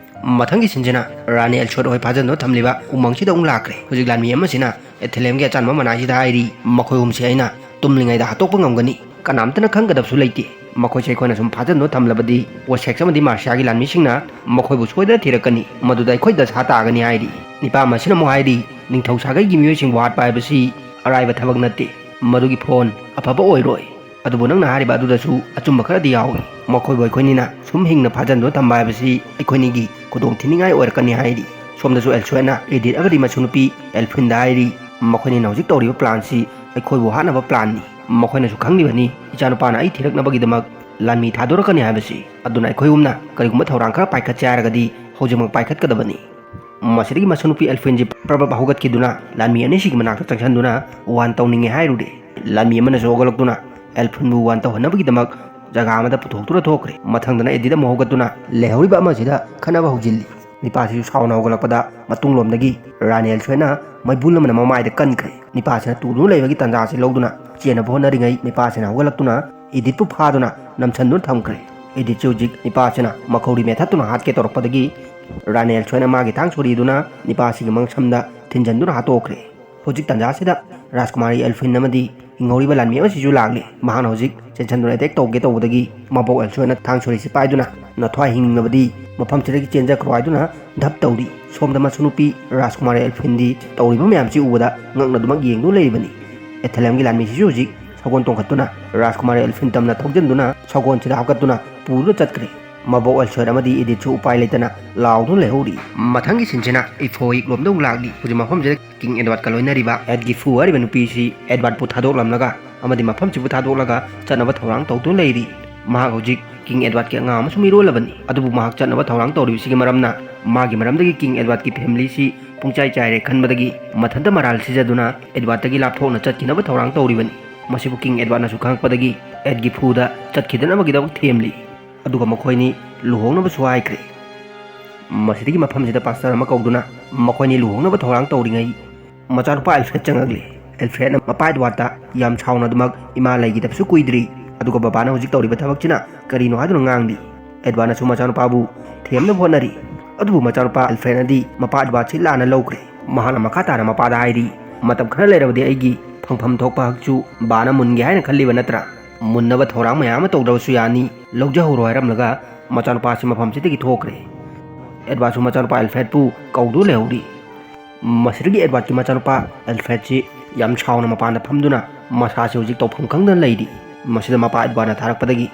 ꯃꯊꯪꯒꯤ ꯁꯤꯟꯁꯤꯅ ꯔꯥꯅꯤ ꯑꯦꯜꯁꯣꯠ ꯍꯣꯏ ꯐꯥꯖꯤꯟꯗꯨꯅ ꯊꯝꯂꯤꯕ ꯎꯃꯪꯁꯤꯗ ꯑꯃꯨꯛ ꯂꯥꯛꯈ꯭ꯔꯦ꯫ ꯍꯧꯖꯤꯛ ꯂꯥꯟꯃꯤ ꯑꯃꯁꯤꯅ ꯑꯦꯊꯦꯂꯦꯝꯒꯤ ꯑꯆꯥꯟꯕ ꯃꯅꯥꯏꯁꯤꯗ ꯍꯥꯏꯔꯤ, "ꯃꯈꯣꯏ ꯑꯍꯨꯝꯁꯤ ꯑꯩꯅ ꯇꯨꯝꯂꯤꯉꯩꯗ ꯍꯥꯠꯇꯣꯛꯄ ꯉꯝꯒꯅꯤ, ꯀꯅꯥꯝꯇꯅ ꯈꯪꯒꯗꯕꯁꯨ ꯂꯩꯇꯦ꯫ ꯃꯈꯣꯏꯁꯦ ꯑꯩꯈꯣꯏꯅ ꯁꯨꯝ ꯐꯥꯖꯤꯟꯗꯨꯅ ꯊꯝꯂꯕꯗꯤ ꯋꯦꯁꯦꯛꯁ ꯑꯃꯗꯤ ꯃꯥꯔꯁꯤꯌꯥꯒꯤ ꯂꯥꯟꯃꯤꯁꯤꯡꯅ ꯃꯈꯣꯏꯕꯨ ꯁꯣꯏꯗꯅ ꯊꯤꯔꯛꯀꯅꯤ, ꯃꯗꯨꯗ ꯑꯩꯈꯣꯏ ꯗꯁꯥ ꯇꯥꯒꯅꯤ" ꯍꯥꯏꯔꯤ꯫ ꯅꯤꯄꯥ ꯑꯃꯁꯤꯅ ꯑꯃꯨꯛ ꯍꯥꯏꯔꯤ, "ꯅꯤꯡꯊꯧ ꯁꯥꯒꯩꯒꯤ ꯃꯤꯑꯣꯏꯁꯤꯡꯕꯨ ꯍꯥꯠꯄ ꯍꯥꯏꯕꯁꯤ ꯑꯔꯥꯏꯕ ꯊꯕꯛ ꯅꯠꯇꯦ, ꯃꯗꯨꯒꯤ ꯐꯣꯟ ꯑꯐꯕ ꯑꯣꯏꯔꯣꯏ꯫ ꯑꯗꯨꯕꯨ ꯅꯪꯅ ꯍꯥꯏꯔꯤꯕ ꯑꯗꯨꯗꯁꯨ ꯑꯆꯨꯝꯕ ꯈꯔꯗꯤ ꯌꯥꯎꯏ꯫ ꯃꯈꯣꯏꯕꯨ ꯑꯩꯈꯣꯏꯅꯤꯅ ꯁꯨꯝ ꯍꯤꯡꯅ ꯐꯥꯖꯤꯟꯗꯨꯅ ꯊꯝꯕ ꯍꯥꯏꯕꯁꯤ ꯑꯩꯈꯣꯏꯅꯤꯒꯤ ꯈꯨꯗꯣꯡ ꯊꯤꯅꯤꯡꯉꯥꯏ ꯑꯣꯏꯔꯛꯀꯅꯤ" ꯍꯥꯏꯔꯤ꯫ ꯁꯣꯝꯗꯁꯨ ꯑꯦꯜꯁꯣꯏꯅ ꯏꯗꯤꯠ ꯑꯃꯗꯤ ꯃꯁꯨꯅꯨꯄꯤ ꯑꯦꯜꯐꯤꯟꯗ ꯍꯥꯏꯔꯤ, "ꯃꯈꯣꯏꯅꯤꯅ ꯍꯧꯖꯤꯛ ꯇꯧꯔꯤꯕ ꯄ꯭ꯂꯥꯟꯁꯤ ꯑꯩꯈꯣꯏꯕꯨ ꯍꯥꯠꯅꯕ ꯄ꯭ꯂꯥꯟꯅꯤ꯫ ꯃꯈꯣꯏꯅꯁꯨ ꯈꯪꯂꯤꯕꯅꯤ ꯏꯆꯥꯅꯨꯄꯥꯅ ꯑꯩ ꯊꯤꯔꯛꯅꯕꯒꯤꯗꯃꯛ ꯂꯥꯟꯃꯤ ꯊꯥꯗꯣꯔꯛꯀꯅꯤ ꯍꯥꯏꯕꯁꯤ꯫ ꯑꯗꯨꯅ ꯑꯩꯈꯣꯏ ꯑꯍꯨꯝꯅ ꯀꯔꯤꯒꯨꯝꯕ ꯊꯧꯔꯥꯡ ꯈꯔ ꯄꯥꯏꯈꯠꯁꯦ ꯍꯥꯏꯔꯒꯗꯤ ꯍꯧꯖꯤꯛꯃꯛ ꯄꯥꯏꯈꯠꯀꯗꯕꯅꯤ"꯫ ꯃꯁꯤꯗꯒꯤ ꯃꯁꯨꯅꯨꯄꯤ ꯑꯦꯜꯐꯤꯟꯁꯤ ꯄ꯭ꯔꯕꯞ ꯍꯧꯒꯠꯈꯤꯗꯨꯅ ꯂꯥꯟꯃꯤ ꯑꯅꯤꯁꯤꯒꯤ ꯃꯅꯥꯛꯇ ꯆꯪꯁꯤꯟꯗꯨꯅ ꯋꯥꯟ ꯇꯧꯅꯤꯡꯉꯦ ꯍꯥꯏꯔꯨꯔꯦ꯫ ꯂꯥꯟꯃꯤ ꯑꯃꯅꯁꯨ ꯍꯧꯒꯠꯂꯛꯇꯨꯅ ꯑꯦꯜꯐꯤꯟꯕꯨ ꯋꯥꯟ ꯇꯧꯍꯟꯅꯕꯒꯤꯗꯃꯛ ꯖꯒꯥ ꯑꯃꯗ ꯄꯨꯊꯣꯛꯇꯨꯅ ꯊꯣꯛꯈ꯭ꯔꯦ꯫ ꯃꯊꯪꯗꯅ ꯑꯦꯗꯤꯠ ꯑꯃꯨꯛ ꯍꯧꯒꯠꯇꯨꯅ ꯂꯩꯍꯧꯔꯤꯕ ꯑꯃꯁꯤꯗ ꯈꯠꯅꯕ ꯍꯧꯖꯤꯜꯂꯤ꯫ ꯅꯤꯄꯥꯁꯤꯁꯨ ꯁꯥꯎꯅ ꯍꯧꯒꯠꯂꯛꯄꯗ ꯃꯇꯨꯡꯂꯣꯝꯗꯒꯤ ꯔꯥꯅꯤ ꯑꯦꯜꯁꯣꯏꯅ ꯃꯩꯕꯨꯜ ꯑꯃꯅ ꯃꯃꯥꯏꯗ ꯀꯟꯈ꯭ꯔꯦ꯫ ꯅꯤꯄꯥꯁꯤꯅ ꯇꯨꯗꯨꯅ ꯂꯩꯕꯒꯤ ꯇꯥꯟꯖꯥꯁꯤ ꯂꯧꯗꯨꯅ ꯆꯦꯟꯅꯕ ꯍꯣꯠꯅꯔꯤꯉꯩ ꯅꯤꯄꯥꯁꯤꯅ ꯍꯧꯒꯠꯂꯛꯇꯨꯅ ꯏꯗꯤꯠꯄꯨ ꯐꯥꯗꯨꯅ ꯅꯝꯁꯤꯟꯗꯨꯅ ꯊꯝꯈ꯭ꯔꯦ꯫ ꯏꯗꯤꯠꯁꯤ ꯍꯧꯖꯤꯛ ꯅꯤꯄꯥꯁꯤꯅ ꯃꯈꯧꯔꯤ ꯃꯦꯊꯠꯇꯨꯅ ꯍꯥꯠꯀꯦ ꯇꯧꯔꯛꯄꯗꯒꯤ ꯔꯥꯅꯤ ꯑꯦꯜꯁꯣꯏꯅ ꯃꯥꯒꯤ ꯊꯥꯡ ꯁꯣꯔꯤꯗꯨꯅ ꯅꯤꯄꯥꯁꯤꯒꯤ ꯃꯉꯛꯁꯝꯗ ꯊꯤꯟꯖꯟꯗꯨꯅ ꯍꯥꯠꯇꯣꯛꯈ꯭ꯔꯦ꯫ ꯍꯧꯖꯤꯛ ꯇꯥꯟꯖꯥꯁꯤꯗ ꯔꯥꯖꯀꯨꯃꯥꯔꯤ ꯑꯦꯜꯐꯤꯟ ꯑꯃꯗꯤ ꯍꯤꯡꯍꯧꯔꯤꯕ ꯂꯥꯟꯃꯤ ꯑꯃꯁꯤꯁꯨ ꯂꯥꯛꯂꯦ꯫ ꯃꯍꯥꯛꯅ ꯍꯧꯖꯤꯛ ꯆꯦꯟꯁꯤꯟꯗꯨꯅ ꯑꯦꯇꯦꯛ ꯇꯧꯒꯦ ꯇꯧꯕꯗꯒꯤ ꯃꯕꯣꯛ ꯑꯦꯜꯁꯣꯏꯅ ꯊꯥꯡ ꯁꯣꯔꯤꯁꯤ ꯄꯥꯏꯗꯨꯅ ꯅꯊ꯭ꯋꯥꯏ ꯍꯤꯡꯅꯕꯗꯤ ꯃꯐꯝꯁꯤꯗꯒꯤ ꯆꯦꯟꯖꯈ꯭ꯔꯣ ꯍꯥꯏꯗꯨꯅ ꯙꯞ ꯇꯧꯔꯤ꯫ ꯁꯣꯝꯗ ꯃꯁꯨ ꯅꯨꯄꯤ ꯔꯥꯖꯀꯨꯃꯥꯔꯤ ꯑꯦꯜꯐꯤꯟꯗꯤ ꯇꯧꯔꯤꯕ ꯃꯌꯥꯝꯁꯤ ꯎꯕꯗ ꯉꯛꯅꯗꯨꯃꯛ ꯌꯦꯡꯗꯨꯅ ꯂꯩꯔꯤꯕꯅꯤ꯫ ꯑꯦꯊꯦꯂꯦꯝꯒꯤ ꯂꯥꯟꯃꯤꯁꯤꯁꯨ ꯍꯧꯖꯤꯛ ꯁꯒꯣꯜ ꯇꯣꯡꯈꯠꯇꯨꯅ ꯔꯥꯖꯀꯨꯃꯥꯔꯤ ꯑꯦꯜꯐꯤꯟ ꯇꯝꯅ ꯊꯧꯖꯤꯟꯗꯨꯅ ꯁꯒꯣꯜꯁꯤꯗ ꯍꯥꯞꯀꯠꯇꯨꯅ ꯄꯨꯗꯨꯅ ꯆꯠꯈ꯭ꯔꯦ꯫ ꯃꯕꯣꯛ ꯑꯦꯜꯁꯣꯏꯠ ꯑꯃꯗꯤ ꯏꯗꯤꯠꯁꯨ ꯎꯄꯥꯏ ꯂꯩꯇꯅ ꯂꯥꯎꯗꯨꯅ ꯂꯩꯍꯧꯔꯤ꯫ ꯃꯊꯪꯒꯤ ꯁꯤꯟꯁꯤꯅ ꯏꯐꯣ ꯏꯛꯂꯣꯝꯗ ꯑꯃꯨꯛ ꯂꯥꯛꯂꯤ꯫ ꯍꯧꯖꯤꯛ ꯃꯐꯝꯁꯤꯗ ꯀꯤꯡ ꯑꯦꯗꯋꯥꯔꯗꯀ ꯂꯣꯏꯅꯔꯤꯕ ꯑꯦꯠꯒꯤꯐꯨ ꯍꯥꯏꯔꯤꯕ ꯅꯨꯄꯤꯁꯤ ꯑꯦꯗꯋꯥꯔꯗꯄꯨ ꯊꯥꯗꯣꯛꯂꯝꯂꯒ ꯑꯃꯗꯤ ꯃꯐꯝꯁꯤꯕꯨ ꯊꯥꯗꯣꯛꯂꯒ ꯆꯠꯅꯕ ꯊꯧꯔꯥꯡ ꯇꯧꯗꯨꯅ ꯂꯩꯔꯤ꯫ ꯃꯍꯥꯛ ꯍꯧꯖꯤꯛ ꯀꯤꯡ ꯑꯦꯗꯋꯥꯔꯗꯀꯤ ꯑꯉꯥꯡ ꯑꯃꯁꯨꯡ ꯃꯤꯔꯣꯜꯂꯕꯅꯤ꯫ ꯑꯗꯨꯕꯨ ꯃꯍꯥꯛ ꯆꯠꯅꯕ ꯊꯧꯔꯥꯡ ꯇꯧꯔꯤꯕꯁꯤꯒꯤ ꯃꯔꯝꯅ ꯃꯥꯒꯤ ꯃꯔꯝꯗꯒꯤ ꯀꯤꯡ ꯑꯦꯗꯋꯥꯔꯗꯀꯤ ꯐꯦꯃꯤꯂꯤꯁꯤ ꯄꯨꯡꯆꯥꯏ ꯆꯥꯏꯔꯦ ꯈꯟꯕꯗꯒꯤ ꯃꯊꯟꯇ ꯃꯔꯥꯜ ꯁꯤꯖꯗꯨꯅ ꯑꯦꯗꯋꯥꯔꯗꯇꯒꯤ ꯂꯥꯞꯊꯣꯛꯅ ꯆꯠꯈꯤꯅꯕ ꯊꯧꯔꯥꯡ ꯇꯧꯔꯤꯕꯅꯤ꯫ ꯃꯁꯤꯕꯨ ꯀꯤꯡ ꯑꯦꯗꯋꯥꯔꯗꯅꯁꯨ ꯈꯪꯉꯛꯄꯗꯒꯤ ꯑꯦꯠꯒꯤꯐꯨꯗ ꯆꯠꯈꯤꯗꯅꯕꯒꯤꯗꯃꯛ ꯊꯦꯝꯂꯤ꯫ ꯑꯗꯨꯒ ꯃꯈꯣꯏꯅꯤ ꯂꯨꯍꯣꯡꯅꯕꯁꯨ ꯍꯥꯏꯈ꯭ꯔꯦ꯫ ꯃꯁꯤꯗꯒꯤ ꯃꯐꯝꯁꯤꯗ ꯄꯥꯁꯇꯔ ꯑꯃ ꯀꯧꯗꯨꯅ ꯃꯈꯣꯏꯅꯤ ꯂꯨꯍꯣꯡꯅꯕ ꯊꯧꯔꯥꯡ ꯇꯧꯔꯤꯉꯩ ꯃꯆꯥꯅꯨꯄꯥ ꯑꯦꯜꯐ꯭ꯔꯦꯗ ꯆꯪꯉꯛꯂꯤ꯫ ꯑꯦꯜꯐ꯭ꯔꯦꯗꯅ ꯃꯄꯥ ꯑꯦꯗꯋꯥꯔꯗꯇ ꯌꯥꯝ ꯁꯥꯎꯅ ꯑꯗꯨꯃꯛ ꯏꯃꯥ ꯂꯩꯈꯤꯗꯕꯁꯨ ꯀꯨꯏꯗ꯭ꯔꯤ, ꯑꯗꯨꯒ ꯕꯕꯥꯅ ꯍꯧꯖꯤꯛ ꯇꯧꯔꯤꯕ ꯊꯕꯛꯁꯤꯅ ꯀꯔꯤꯅꯣ ꯍꯥꯏꯗꯨꯅ ꯉꯥꯡꯂꯤ꯫ ꯑꯦꯗꯋꯥꯔꯗꯅꯁꯨ ꯃꯆꯥꯅꯨꯄꯥꯕꯨ ꯊꯦꯝꯅꯕ ꯍꯣꯠꯅꯔꯤ꯫ ꯑꯗꯨꯕꯨ ꯃꯆꯥꯅꯨꯄꯥ ꯑꯦꯜꯐ꯭ꯔꯦꯗꯅꯗꯤ ꯃꯄꯥ ꯑꯦꯗꯋꯥꯔꯗꯁꯤ ꯂꯥꯟꯅ ꯂꯧꯈ꯭ꯔꯦ꯫ ꯃꯍꯥꯛꯅ ꯃꯈꯥ ꯇꯥꯅ ꯃꯄꯥꯗ ꯍꯥꯏꯔꯤ, "ꯃꯇꯝ ꯈꯔ ꯂꯩꯔꯕꯗꯤ ꯑꯩꯒꯤ ꯐꯪꯐꯝ ꯊꯣꯛꯄ ꯍꯛꯁꯨ ꯕꯥꯅ ꯃꯨꯟꯒꯦ ꯍꯥꯏꯅ ꯈꯜꯂꯤꯕ ꯅꯠꯇ꯭ꯔꯥ? ꯃꯨꯟꯅꯕ ꯊꯧꯔꯥꯡ ꯃꯌꯥꯝ ꯑꯃ ꯇꯧꯗ꯭ꯔꯕꯁꯨ ꯌꯥꯅꯤ, ꯂꯧꯖꯍꯧꯔꯣ" ꯍꯥꯏꯔꯝꯂꯒ ꯃꯆꯥꯅꯨꯄꯥꯁꯤ ꯃꯐꯝꯁꯤꯗꯒꯤ ꯊꯣꯛꯈ꯭ꯔꯦ꯫ ꯑꯦꯗꯋꯥꯔꯗꯁꯨ ꯃꯆꯥꯅꯨꯄꯥ ꯑꯦꯜꯐ꯭ꯔꯦꯗꯄꯨ ꯀꯧꯗꯨꯅ ꯂꯩꯍꯧꯔꯤ꯫ ꯃꯁꯤꯗꯒꯤ ꯑꯦꯗꯋꯥꯔꯗꯀꯤ ꯃꯆꯥꯅꯨꯄꯥ ꯑꯦꯜꯐ꯭ꯔꯦꯗꯁꯤ ꯌꯥꯝ ꯁꯥꯎꯅ ꯃꯄꯥꯟꯗ ꯐꯝꯗꯨꯅ ꯃꯁꯥꯁꯤ ꯍꯧꯖꯤꯛ ꯇꯧꯐꯝ ꯈꯪꯗꯅ ꯂꯩꯔꯤ꯫ ꯃꯁꯤꯗ ꯃꯄꯥ ꯑꯦꯗꯋꯥꯔꯗꯅ ꯊꯥꯔꯛꯄꯗꯒꯤ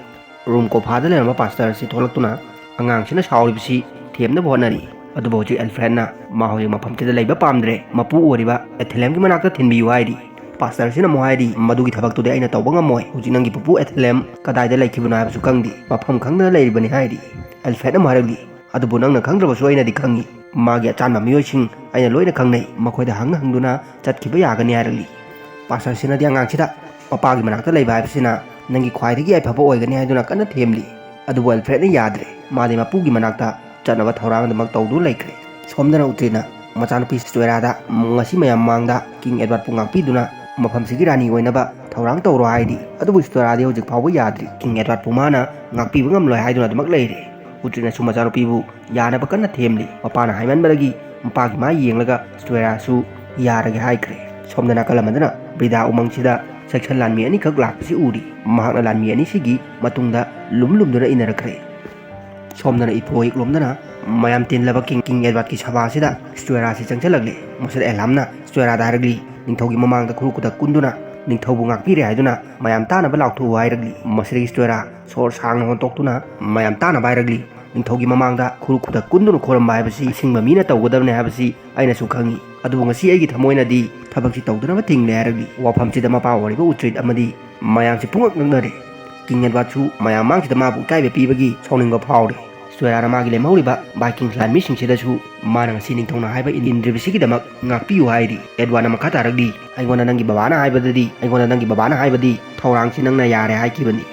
ꯔꯨꯝ ꯀꯣꯐꯥꯗ ꯂꯩꯔꯝꯕ ꯄꯥꯁꯇꯔ ꯑꯁꯤ ꯊꯣꯛꯂꯛꯇꯨꯅ ꯑꯉꯥꯡꯁꯤꯅ ꯁꯥꯎꯔꯤꯕꯁꯤ ꯊꯦꯝꯅꯕ ꯍꯣꯠꯅꯔꯤ꯫ ꯑꯗꯨꯕꯨ ꯍꯧꯖꯤꯛ ꯑꯦꯜꯐ꯭ꯔꯦꯗꯅ ꯃꯥ ꯍꯧꯖꯤꯛ ꯃꯐꯝꯁꯤꯗ ꯂꯩꯕ ꯄꯥꯝꯗ꯭ꯔꯦ, ꯃꯄꯨ ꯑꯣꯏꯔꯤꯕ ꯑꯦꯊꯦꯂꯦꯝꯒꯤ ꯃꯅꯥꯛꯇ ꯊꯤꯟꯕꯤꯌꯨ ꯍꯥꯏꯔꯤ꯫ ꯄꯥꯁꯇꯔꯁꯤꯅ ꯑꯃꯨꯛ ꯍꯥꯏꯔꯤ, "ꯃꯗꯨꯒꯤ ꯊꯕꯛꯇꯨꯗꯤ ꯑꯩꯅ ꯇꯧꯕ ꯉꯝꯃꯣꯏ꯫ ꯍꯧꯖꯤꯛ ꯅꯪꯒꯤ ꯄꯨꯄꯨ ꯑꯦꯊꯦꯂꯦꯝ ꯀꯗꯥꯏꯗ ꯂꯩꯈꯤꯕꯅꯣ ꯍꯥꯏꯕꯁꯨ ꯈꯪꯗꯦ꯫ ꯃꯐꯝ ꯈꯪꯗꯅ ꯂꯩꯔꯤꯕꯅꯤ" ꯍꯥꯏꯔꯤ꯫ ꯑꯦꯜꯐ꯭ꯔꯦꯗꯅ ꯑꯃꯨꯛ ꯍꯥꯏꯔꯛꯂꯤ, "ꯑꯗꯨꯕꯨ ꯅꯪꯅ ꯈꯪꯗ꯭ꯔꯕꯁꯨ ꯑꯩꯅꯗꯤ ꯈꯪꯏ꯫ ꯃꯥꯒꯤ ꯑꯆꯥꯟꯕ ꯃꯤꯑꯣꯏꯁꯤꯡ ꯑꯩꯅ ꯂꯣꯏꯅ ꯈꯪꯅꯩ꯫ ꯃꯈꯣꯏꯗ ꯍꯪ ꯍꯪꯗꯨꯅ ꯆꯠꯈꯤꯕ ꯌꯥꯒꯅꯤ" ꯍꯥꯏꯔꯛꯂꯤ꯫ ꯄꯥꯁꯇꯔꯁꯤꯅꯗꯤ ꯑꯉꯥꯡꯁꯤꯗ ꯃꯄꯥꯒꯤ ꯃꯅꯥꯛꯇ ꯂꯩꯕ ꯍꯥꯏꯕꯁꯤꯅ ꯅꯪꯒꯤ ꯈ꯭ꯋꯥꯏꯗꯒꯤ ꯌꯥꯏꯐꯕ ꯑꯣꯏꯒꯅꯤ ꯍꯥꯏꯗꯨꯅ ꯀꯟꯅ ꯊꯦꯝꯂꯤ꯫ ꯑꯗꯨꯕꯨ ꯑꯦꯜꯐ꯭ꯔꯦꯗꯅ ꯌꯥꯗ꯭ꯔꯦ꯫ ꯃꯥꯗꯤ ꯃꯄꯨꯒꯤ ꯃꯅꯥꯛꯇ ꯆꯠꯅꯕ ꯊꯧꯔꯥꯡ ꯑꯗꯨꯃꯛ ꯇꯧꯗꯨꯅ ꯂꯩꯈ꯭ꯔꯦ꯫ ꯁꯣꯝꯗꯅ ꯎꯇ꯭ꯔꯤꯅ ꯃꯆꯥꯅꯨꯄꯤ ꯁꯤꯇꯣꯏꯔꯥꯗ ꯉꯁꯤ ꯃꯌꯥꯝ ꯃꯃꯥꯡꯗ ꯀꯤꯡ ꯑꯦꯗꯋꯥꯔꯗꯄꯨ ꯉꯥꯛꯄꯤꯗꯨꯅ ꯃꯐꯝꯁꯤꯒꯤ ꯔꯥꯅꯤ ꯑꯣꯏꯅꯕ ꯊꯧꯔꯥꯡ ꯇꯧꯔꯣ ꯍꯥꯏꯔꯤ꯫ ꯑꯗꯨꯕꯨ ꯁꯤꯇꯣꯏꯔꯥꯗꯤ ꯍꯧꯖꯤꯛ ꯐꯥꯎꯕ ꯌꯥꯗ꯭ꯔꯤ꯫ ꯀꯤꯡ ꯑꯦꯗꯋꯥꯔꯗꯄꯨ ꯃꯥꯅ ꯉꯥꯛꯄꯤꯕ ꯉꯝꯂꯣꯏ ꯍꯥꯏꯗꯨꯅ ꯑꯗꯨꯃꯛ ꯂꯩꯔꯦ꯫ ꯎꯇ꯭ꯔꯤꯅꯁꯨ ꯃꯆꯥꯅꯨꯄꯤꯕꯨ ꯌꯥꯅꯕ ꯀꯟꯅ ꯊꯦꯝꯂꯤ꯫ ꯃꯄꯥꯅ ꯍꯥꯏꯃꯟꯕꯗꯒꯤ ꯃꯄꯥꯒꯤ ꯃꯥꯏ ꯌꯦꯡꯂꯒ ꯁ꯭ꯇꯨꯑꯦꯔꯥꯁꯨ ꯌꯥꯔꯒꯦ ꯍꯥꯏꯈ꯭ꯔꯦ꯫ ꯁꯣꯝꯗ ꯅꯥꯀꯜ ꯑꯃꯗꯅ ꯕ꯭ꯔꯤꯗꯥ ꯎꯃꯪꯁꯤꯗ ꯁꯦꯛꯁꯟ ꯂꯥꯟꯃꯤ ꯑꯅꯤꯈꯛ ꯂꯥꯛꯄꯁꯤ ꯎꯔꯤ꯫ ꯃꯍꯥꯛꯅ ꯂꯥꯟꯃꯤ ꯑꯅꯤꯁꯤꯒꯤ ꯃꯇꯨꯡꯗ ꯂꯨꯝ ꯂꯨꯝꯗꯨꯅ ꯏꯟꯅꯔꯛꯈ꯭ꯔꯦ꯫ ꯁꯣꯝꯗꯅ ꯏꯐꯣ ꯏꯛꯂꯣꯝꯗꯅ ꯃꯌꯥꯝ ꯇꯤꯜꯂꯕ ꯀꯤꯡ, ꯀꯤꯡ ꯑꯦꯗꯋꯥꯔꯗꯀꯤ ꯁꯚꯥꯁꯤꯗ ꯁ꯭ꯇꯨꯑꯦꯔꯥꯁꯤ ꯆꯪꯁꯤꯜꯂꯛꯂꯦ꯫ ꯃꯁꯤꯗ ꯑꯦꯂꯥꯝꯅ ꯁ꯭ꯇꯨꯑꯦꯔꯥꯗ ꯍꯥꯏꯔꯛꯂꯤ, "ꯅꯤꯡꯊꯧꯒꯤ ꯃꯃꯥꯡꯗ ꯈꯨꯔꯨ ꯈꯨꯗꯛ ꯀꯨꯟꯗꯨꯅ ꯅꯤꯡꯊꯧꯕꯨ ꯉꯥꯛꯄꯤꯔꯦ ꯍꯥꯏꯗꯨꯅ ꯃꯌꯥꯝ ꯇꯥꯅꯕ ꯂꯥꯎꯊꯣꯛꯎ" ꯍꯥꯏꯔꯛꯂꯤ꯫ ꯃꯁꯤꯗꯒꯤ ꯁ꯭ꯇꯨꯑꯦꯔꯥ ꯁꯣꯔ ꯁꯥꯡꯅ ꯍꯣꯟꯇꯣꯛꯇꯨꯅ ꯃꯌꯥꯝ ꯇꯥꯅꯕ ꯍꯥꯏꯔꯛꯂꯤ, "ꯅꯤꯡꯊꯧꯒꯤ ꯃꯃꯥꯡꯗ ꯈꯨꯔꯨ ꯈꯨꯗꯛ ꯀꯨꯟꯗꯨꯅ ꯈꯣꯏꯔꯝꯕ ꯍꯥꯏꯕꯁꯤ ꯑꯁꯤꯡꯕ ꯃꯤꯅ ꯇꯧꯒꯗꯕꯅꯤ ꯍꯥꯏꯕꯁꯤ ꯑꯩꯅꯁꯨ ꯈꯪꯏ꯫ ꯑꯗꯨꯕꯨ ꯉꯁꯤ ꯑꯩꯒꯤ ꯊꯃꯣꯏꯅꯗꯤ ꯊꯕꯛꯁꯤ ꯇꯧꯗꯅꯕ ꯊꯤꯡꯂꯦ" ꯍꯥꯏꯔꯛꯂꯤ꯫ ꯋꯥꯐꯝꯁꯤꯗ ꯃꯄꯥ ꯑꯣꯏꯔꯤꯕ ꯎꯇ꯭ꯔꯤꯠ ꯑꯃꯗꯤ ꯃꯌꯥꯝꯁꯤ ꯄꯨꯡꯉꯛ ꯉꯛꯅꯔꯦ꯫ ꯀꯤꯡ ꯑꯦꯗꯋꯥꯔꯗꯁꯨ ꯃꯌꯥꯝ ꯃꯥꯡꯁꯤꯗ ꯃꯥꯕꯨ ꯏꯀꯥꯏꯕ ꯄꯤꯕꯒꯤ ꯁꯥꯎꯅꯤꯡꯕ ꯐꯥꯎꯔꯦ꯫ ꯁ꯭ꯇꯨꯑꯦꯔꯥꯅ ꯃꯥꯒꯤ ꯂꯦꯝꯍꯧꯔꯤꯕ ꯚꯥꯏꯀꯤꯡ ꯂꯥꯟꯃꯤꯁꯤꯡꯁꯤꯗꯁꯨ ꯃꯥꯅ ꯉꯁꯤ ꯅꯤꯡꯊꯧꯅ ꯍꯥꯏꯕ ꯏꯟ-, ꯏꯟꯗ꯭ꯔꯤꯕꯁꯤꯒꯤꯗꯃꯛ ꯉꯥꯛꯄꯤꯌꯨ ꯍꯥꯏꯔꯤ꯫ ꯑꯦꯗꯋꯥꯔꯗꯅ ꯃꯈꯥ ꯇꯥꯔꯛꯂꯤ, "ꯑꯩꯉꯣꯟꯗ ꯅꯪꯒꯤ ꯕꯕꯥꯅ ꯍꯥꯏꯕꯗꯗꯤ, ꯑꯩꯉꯣꯟꯗ ꯅꯪꯒꯤ ꯕꯕꯥꯅ ꯍꯥꯏꯕꯗꯤ ꯊꯧꯔꯥꯡꯁꯤ ꯅꯪꯅ ꯌꯥꯔꯦ ꯍꯥꯏꯈꯤꯕꯅꯤ꯫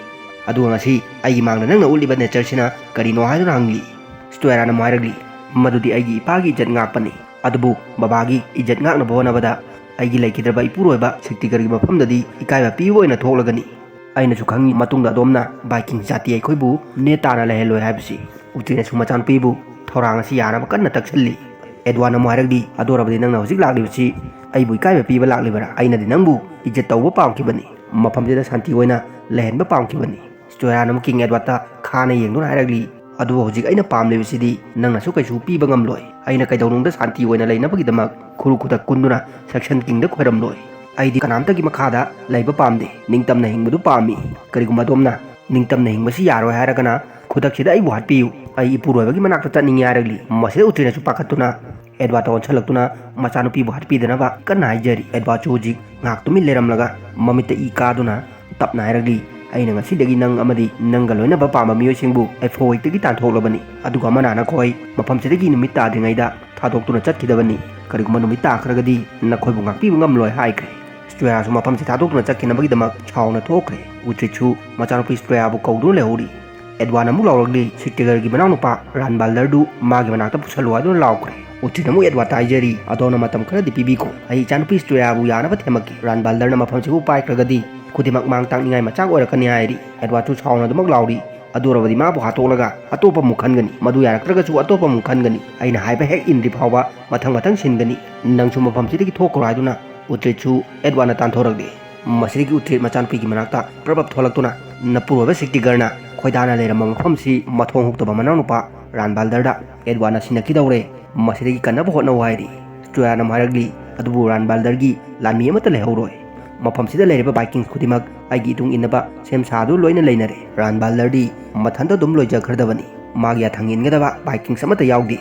ꯑꯗꯨꯒ ꯉꯁꯤ ꯑꯩꯒꯤ ꯃꯥꯡꯗ ꯅꯪꯅ ꯎꯠꯂꯤꯕ ꯅꯦꯆꯔꯁꯤꯅ ꯀꯔꯤꯅꯣ?" ꯍꯥꯏꯗꯨꯅ ꯍꯪꯂꯤ꯫ ꯁ꯭ꯇꯨꯑꯦꯔꯥꯅ ꯑꯃꯨꯛ ꯍꯥꯏꯔꯛꯂꯤ, "ꯃꯗꯨꯗꯤ ꯑꯩꯒꯤ ꯏꯄꯥꯒꯤ ꯏꯖꯠ ꯉꯥꯛꯄꯅꯤ꯫ ꯑꯗꯨꯕꯨ ꯕꯕꯥꯒꯤ ꯏꯖꯠ ꯉꯥꯛꯅꯕ ꯍꯣꯠꯅꯕꯗ ꯑꯩꯒꯤ ꯂꯩꯈꯤꯗ꯭ꯔꯕ ꯏꯄꯨꯔꯣꯏꯕ ꯁꯤꯛꯇꯤꯒꯔꯒꯤ ꯃꯐꯝꯗꯗꯤ ꯏꯀꯥꯏꯕ ꯄꯤꯕ ꯑꯣꯏꯅ ꯊꯣꯛꯂꯒꯅꯤ꯫ ꯑꯩꯅꯁꯨ ꯈꯪꯏ, ꯃꯇꯨꯡꯗ ꯑꯗꯣꯝꯅ ꯚꯥꯏꯀꯤꯡ ꯖꯥꯇꯤ ꯑꯩꯈꯣꯏꯕꯨ ꯅꯦ ꯇꯥꯅ ꯂꯩꯍꯜꯂꯣꯏ ꯍꯥꯏꯕꯁꯤ"꯫ ꯎꯇ꯭ꯔꯤꯅꯁꯨ ꯃꯆꯥꯅꯨꯄꯤꯕꯨ ꯊꯧꯔꯥꯡ ꯑꯁꯤ ꯌꯥꯅꯕ ꯀꯟꯅ ꯇꯛꯁꯜꯂꯤ꯫ ꯑꯦꯗꯋꯥꯔꯗꯅ ꯑꯃꯨꯛ ꯍꯥꯏꯔꯛꯂꯤ, "ꯑꯗꯨ ꯑꯣꯏꯔꯕꯗꯤ ꯅꯪꯅ ꯍꯧꯖꯤꯛ ꯂꯥꯛꯂꯤꯕꯁꯤ ꯑꯩꯕꯨ ꯏꯀꯥꯏꯕ ꯄꯤꯕ ꯂꯥꯛꯂꯤꯕꯔꯥ? ꯑꯩꯅꯗꯤ ꯅꯪꯕꯨ ꯏꯖꯠ ꯇꯧꯕ ꯄꯥꯝꯈꯤꯕꯅꯤ, ꯃꯐꯝꯁꯤꯗ ꯁꯥꯟꯇꯤ ꯑꯣꯏꯅ ꯂꯩꯍꯟꯕ ꯄꯥꯝꯈꯤꯕꯅꯤ"꯫ ꯁ꯭ꯇꯨꯑꯦꯔꯥꯅ ꯑꯃꯨꯛ ꯀꯤꯡ ꯑꯦꯗꯋꯥꯔꯗꯇ ꯈꯥꯅ ꯌꯦꯡꯗꯨꯅ ꯍꯥꯏꯔꯛꯂꯤ, "ꯑꯗꯨꯕꯨ ꯍꯧꯖꯤꯛ ꯑꯩꯅ ꯄꯥꯝꯂꯤꯕꯁꯤꯗꯤ ꯅꯪꯅꯁꯨ ꯀꯩꯁꯨ ꯄꯤꯕ ꯉꯝꯂꯣꯏ꯫ ꯑꯩꯅ ꯀꯩꯗꯧꯅꯨꯡꯗ ꯁꯥꯟꯇꯤ ꯑꯣꯏꯅ ꯂꯩꯅꯕꯒꯤꯗꯃꯛ ꯈꯨꯔꯨ ꯈꯨꯗꯛ ꯀꯨꯟꯗꯨꯅ ꯁꯦꯛꯁꯟ ꯀꯤꯡꯗ ꯈꯣꯏꯔꯝꯂꯣꯏ꯫ ꯑꯩꯗꯤ ꯀꯅꯥꯝꯇꯒꯤ ꯃꯈꯥꯗ ꯂꯩꯕ ꯄꯥꯝꯗꯦ, ꯅꯤꯡꯇꯝꯅ ꯍꯤꯡꯕꯗꯨ ꯄꯥꯝꯃꯤ꯫ ꯀꯔꯤꯒꯨꯝꯕ ꯑꯗꯣꯝꯅ ꯅꯤꯡꯇꯝꯅ ꯍꯤꯡꯕꯁꯤ ꯌꯥꯔꯣꯏ ꯍꯥꯏꯔꯒꯅ ꯈꯨꯗꯛꯁꯤꯗ ꯑꯩꯕꯨ ꯍꯥꯠꯄꯤꯌꯨ, ꯑꯩ ꯏꯄꯨꯔꯣꯏꯕꯒꯤ ꯃꯅꯥꯛꯇ ꯆꯠꯅꯤꯡꯉꯤ" ꯍꯥꯏꯔꯛꯂꯤ꯫ ꯃꯁꯤꯗ ꯎꯇ꯭ꯔꯤꯅꯁꯨ ꯄꯥꯈꯠꯇꯨꯅ ꯑꯦꯗꯋꯥꯔꯗꯇ ꯑꯣꯟꯁꯤꯜꯂꯛꯇꯨꯅ ꯃꯆꯥꯅꯨꯄꯤꯕꯨ ꯍꯥꯠꯄꯤꯗꯅꯕ ꯀꯟꯅ ꯍꯥꯏꯖꯔꯤ꯫ ꯑꯦꯗꯋꯥꯔꯗꯁꯨ ꯍꯧꯖꯤꯛ ꯉꯥꯏꯍꯥꯛ ꯇꯨꯃꯤꯟ ꯂꯩꯔꯝꯂꯒ ꯃꯃꯤꯠꯇ ꯏ ꯀꯥꯗꯨꯅ ꯇꯞꯅ ꯍꯥꯏꯔꯛꯂꯤ, "ꯑꯩꯅ ꯉꯁꯤꯗꯒꯤ ꯅꯪ ꯑꯃꯗꯤ ꯅꯪꯒ ꯂꯣꯏꯅꯕ ꯄꯥꯝꯕ ꯃꯤꯑꯣꯏꯁꯤꯡꯕꯨ ꯑꯩꯐꯣꯋꯩꯇꯒꯤ ꯇꯥꯟꯊꯣꯛꯂꯕꯅꯤ꯫ ꯑꯗꯨꯒ ꯑꯃꯅ ꯅꯈꯣꯏ ꯃꯐꯝꯁꯤꯗꯒꯤ ꯅꯨꯃꯤꯠ ꯇꯥꯗ꯭ꯔꯤꯉꯩꯗ ꯊꯥꯗꯣꯛꯇꯨꯅ ꯆꯠꯈꯤꯗꯕꯅꯤ꯫ ꯀꯔꯤꯒꯨꯝꯕ ꯅꯨꯃꯤꯠ ꯇꯥꯈ꯭ꯔꯒꯗꯤ ꯅꯈꯣꯏꯕꯨ ꯉꯥꯛꯄꯤꯕ ꯉꯝꯂꯣꯏ" ꯍꯥꯏꯈ꯭ꯔꯦ꯫ ꯁ꯭ꯇꯨꯑꯦꯔꯥꯁꯨ ꯃꯐꯝꯁꯤ ꯊꯥꯗꯣꯛꯇꯨꯅ ꯆꯠꯈꯤꯅꯕꯒꯤꯗꯃꯛ ꯁꯥꯎꯅ ꯊꯣꯛꯈ꯭ꯔꯦ꯫ ꯎꯇ꯭ꯔꯤꯠꯁꯨ ꯃꯆꯥꯅꯨꯄꯤ ꯁ꯭ꯇꯨꯑꯦꯔꯥꯕꯨ ꯀꯧꯗꯨꯅ ꯂꯩꯍꯧꯔꯤ꯫ ꯑꯦꯗꯋꯥꯔꯗꯅ ꯑꯃꯨꯛ ꯂꯥꯎꯔꯛꯂꯤ, "ꯁꯤꯛꯇꯤꯒꯔꯒꯤ ꯃꯅꯥꯎꯅꯨꯄꯥ ꯔꯥꯟ ꯕꯥꯜꯗꯔꯗꯨ ꯃꯥꯒꯤ ꯃꯅꯥꯛꯇ ꯄꯨꯁꯜꯂꯨ" ꯍꯥꯏꯗꯨꯅ ꯂꯥꯎꯈ꯭ꯔꯦ꯫ ꯎꯇ꯭ꯔꯤꯠꯅ ꯑꯃꯨꯛ ꯑꯦꯗꯋꯥꯔꯗꯇ ꯍꯥꯏꯖꯔꯤ, "ꯑꯗꯣꯝꯅ ꯃꯇꯝ ꯈꯔꯗꯤ ꯄꯤꯕꯤꯈꯣ, ꯑꯩ ꯏꯆꯥꯅꯨꯄꯤ ꯁ꯭ꯇꯨꯑꯦꯔꯥꯕꯨ ꯌꯥꯅꯕ ꯊꯦꯝꯃꯛꯀꯦ"꯫ ꯔꯥꯟ ꯕꯥꯜꯗꯔꯅ ꯃꯐꯝꯁꯤꯕꯨ ꯄꯥꯏꯈ꯭ꯔꯒꯗꯤ ꯈꯨꯗꯤꯡꯃꯛ ꯃꯥꯡ ꯇꯥꯛꯅꯤꯡꯉꯥꯏ ꯃꯆꯥꯛ ꯑꯣꯏꯔꯛꯀꯅꯤ ꯍꯥꯏꯔꯤ꯫ ꯑꯦꯗꯋꯥꯔꯗꯁꯨ ꯁꯥꯎꯅ ꯑꯗꯨꯃꯛ ꯂꯥꯎꯔꯤ, ꯑꯗꯨ ꯑꯣꯏꯔꯕꯗꯤ ꯃꯥꯕꯨ ꯍꯥꯠꯇꯣꯛꯂꯒ ꯑꯇꯣꯞꯄ ꯑꯃꯨꯛ ꯈꯟꯒꯅꯤ꯫ ꯃꯗꯨ ꯌꯥꯔꯛꯇ꯭ꯔꯒꯁꯨ ꯑꯇꯣꯞꯄ ꯑꯃꯨꯛ ꯈꯟꯒꯅꯤ꯫ ꯑꯩꯅ ꯍꯥꯏꯕ ꯍꯦꯛ ꯏꯟꯗ꯭ꯔꯤ ꯐꯥꯎꯕ ꯃꯊꯪ ꯃꯊꯪ ꯁꯤꯟꯒꯅꯤ꯫ ꯅꯪꯁꯨ ꯃꯐꯝꯁꯤꯗꯒꯤ ꯊꯣꯛꯈ꯭ꯔꯣ" ꯍꯥꯏꯗꯨꯅ ꯎꯇ꯭ꯔꯤꯠꯁꯨ ꯑꯦꯗꯋꯥꯅ ꯇꯥꯟꯊꯣꯔꯛꯂꯤ꯫ ꯃꯁꯤꯗꯒꯤ ꯎꯇ꯭ꯔꯤꯠ ꯃꯆꯥꯅꯨꯄꯤꯒꯤ ꯃꯅꯥꯛꯇ ꯄ꯭ꯔꯞ ꯄ꯭ꯔꯞ ꯊꯣꯛꯂꯛꯇꯨꯅ ꯅꯄꯨꯔꯣꯏꯕ ꯁꯤꯛꯇꯤꯒꯔꯅ ꯈꯣꯏꯗꯥꯅ ꯂꯩꯔꯝꯕ ꯃꯐꯝꯁꯤ ꯃꯊꯣꯡ ꯍꯨꯛꯇꯕ ꯃꯅꯥꯎꯅꯨꯄꯥ ꯔꯥꯟꯕꯥꯜꯗꯔꯗ ꯑꯦꯗꯋꯥꯅ ꯁꯤꯟꯅꯈꯤꯗꯧꯔꯦ꯫ ꯃꯁꯤꯗꯒꯤ ꯀꯟꯅꯕ ꯍꯣꯠꯅꯧ ꯍꯥꯏꯔꯤ꯫ ꯁ꯭ꯇꯨꯌꯥꯅ ꯑꯃꯨꯛ ꯍꯥꯏꯔꯛꯂꯤ, "ꯑꯗꯨꯕꯨ ꯔꯥꯟꯕꯥꯜꯗꯔꯒꯤ ꯂꯥꯟꯃꯤ ꯑꯃꯠꯇ ꯂꯩꯍꯧꯔꯣꯏ꯫ ꯃꯐꯝꯁꯤꯗ ꯂꯩꯔꯤꯕ ꯕꯥꯏꯀꯤꯡꯁ ꯈꯨꯗꯤꯡꯃꯛ ꯑꯩꯒꯤ ꯏꯇꯨꯡ ꯏꯟꯅꯕ ꯁꯦꯝ ꯁꯥꯗꯨ ꯂꯣꯏꯅ ꯂꯩꯅꯔꯦ꯫" ꯔꯥꯟꯕꯥꯜꯗꯔꯗꯤ ꯃꯊꯟꯇ ꯑꯗꯨꯝ ꯂꯣꯏꯖꯈ꯭ꯔꯗꯕꯅꯤ꯫ ꯃꯥꯒꯤ ꯌꯥꯊꯪ ꯏꯟꯒꯗꯕ ꯕꯥꯏꯀꯤꯡꯁ ꯑꯃꯠꯇ ꯌꯥꯎꯗꯦ꯫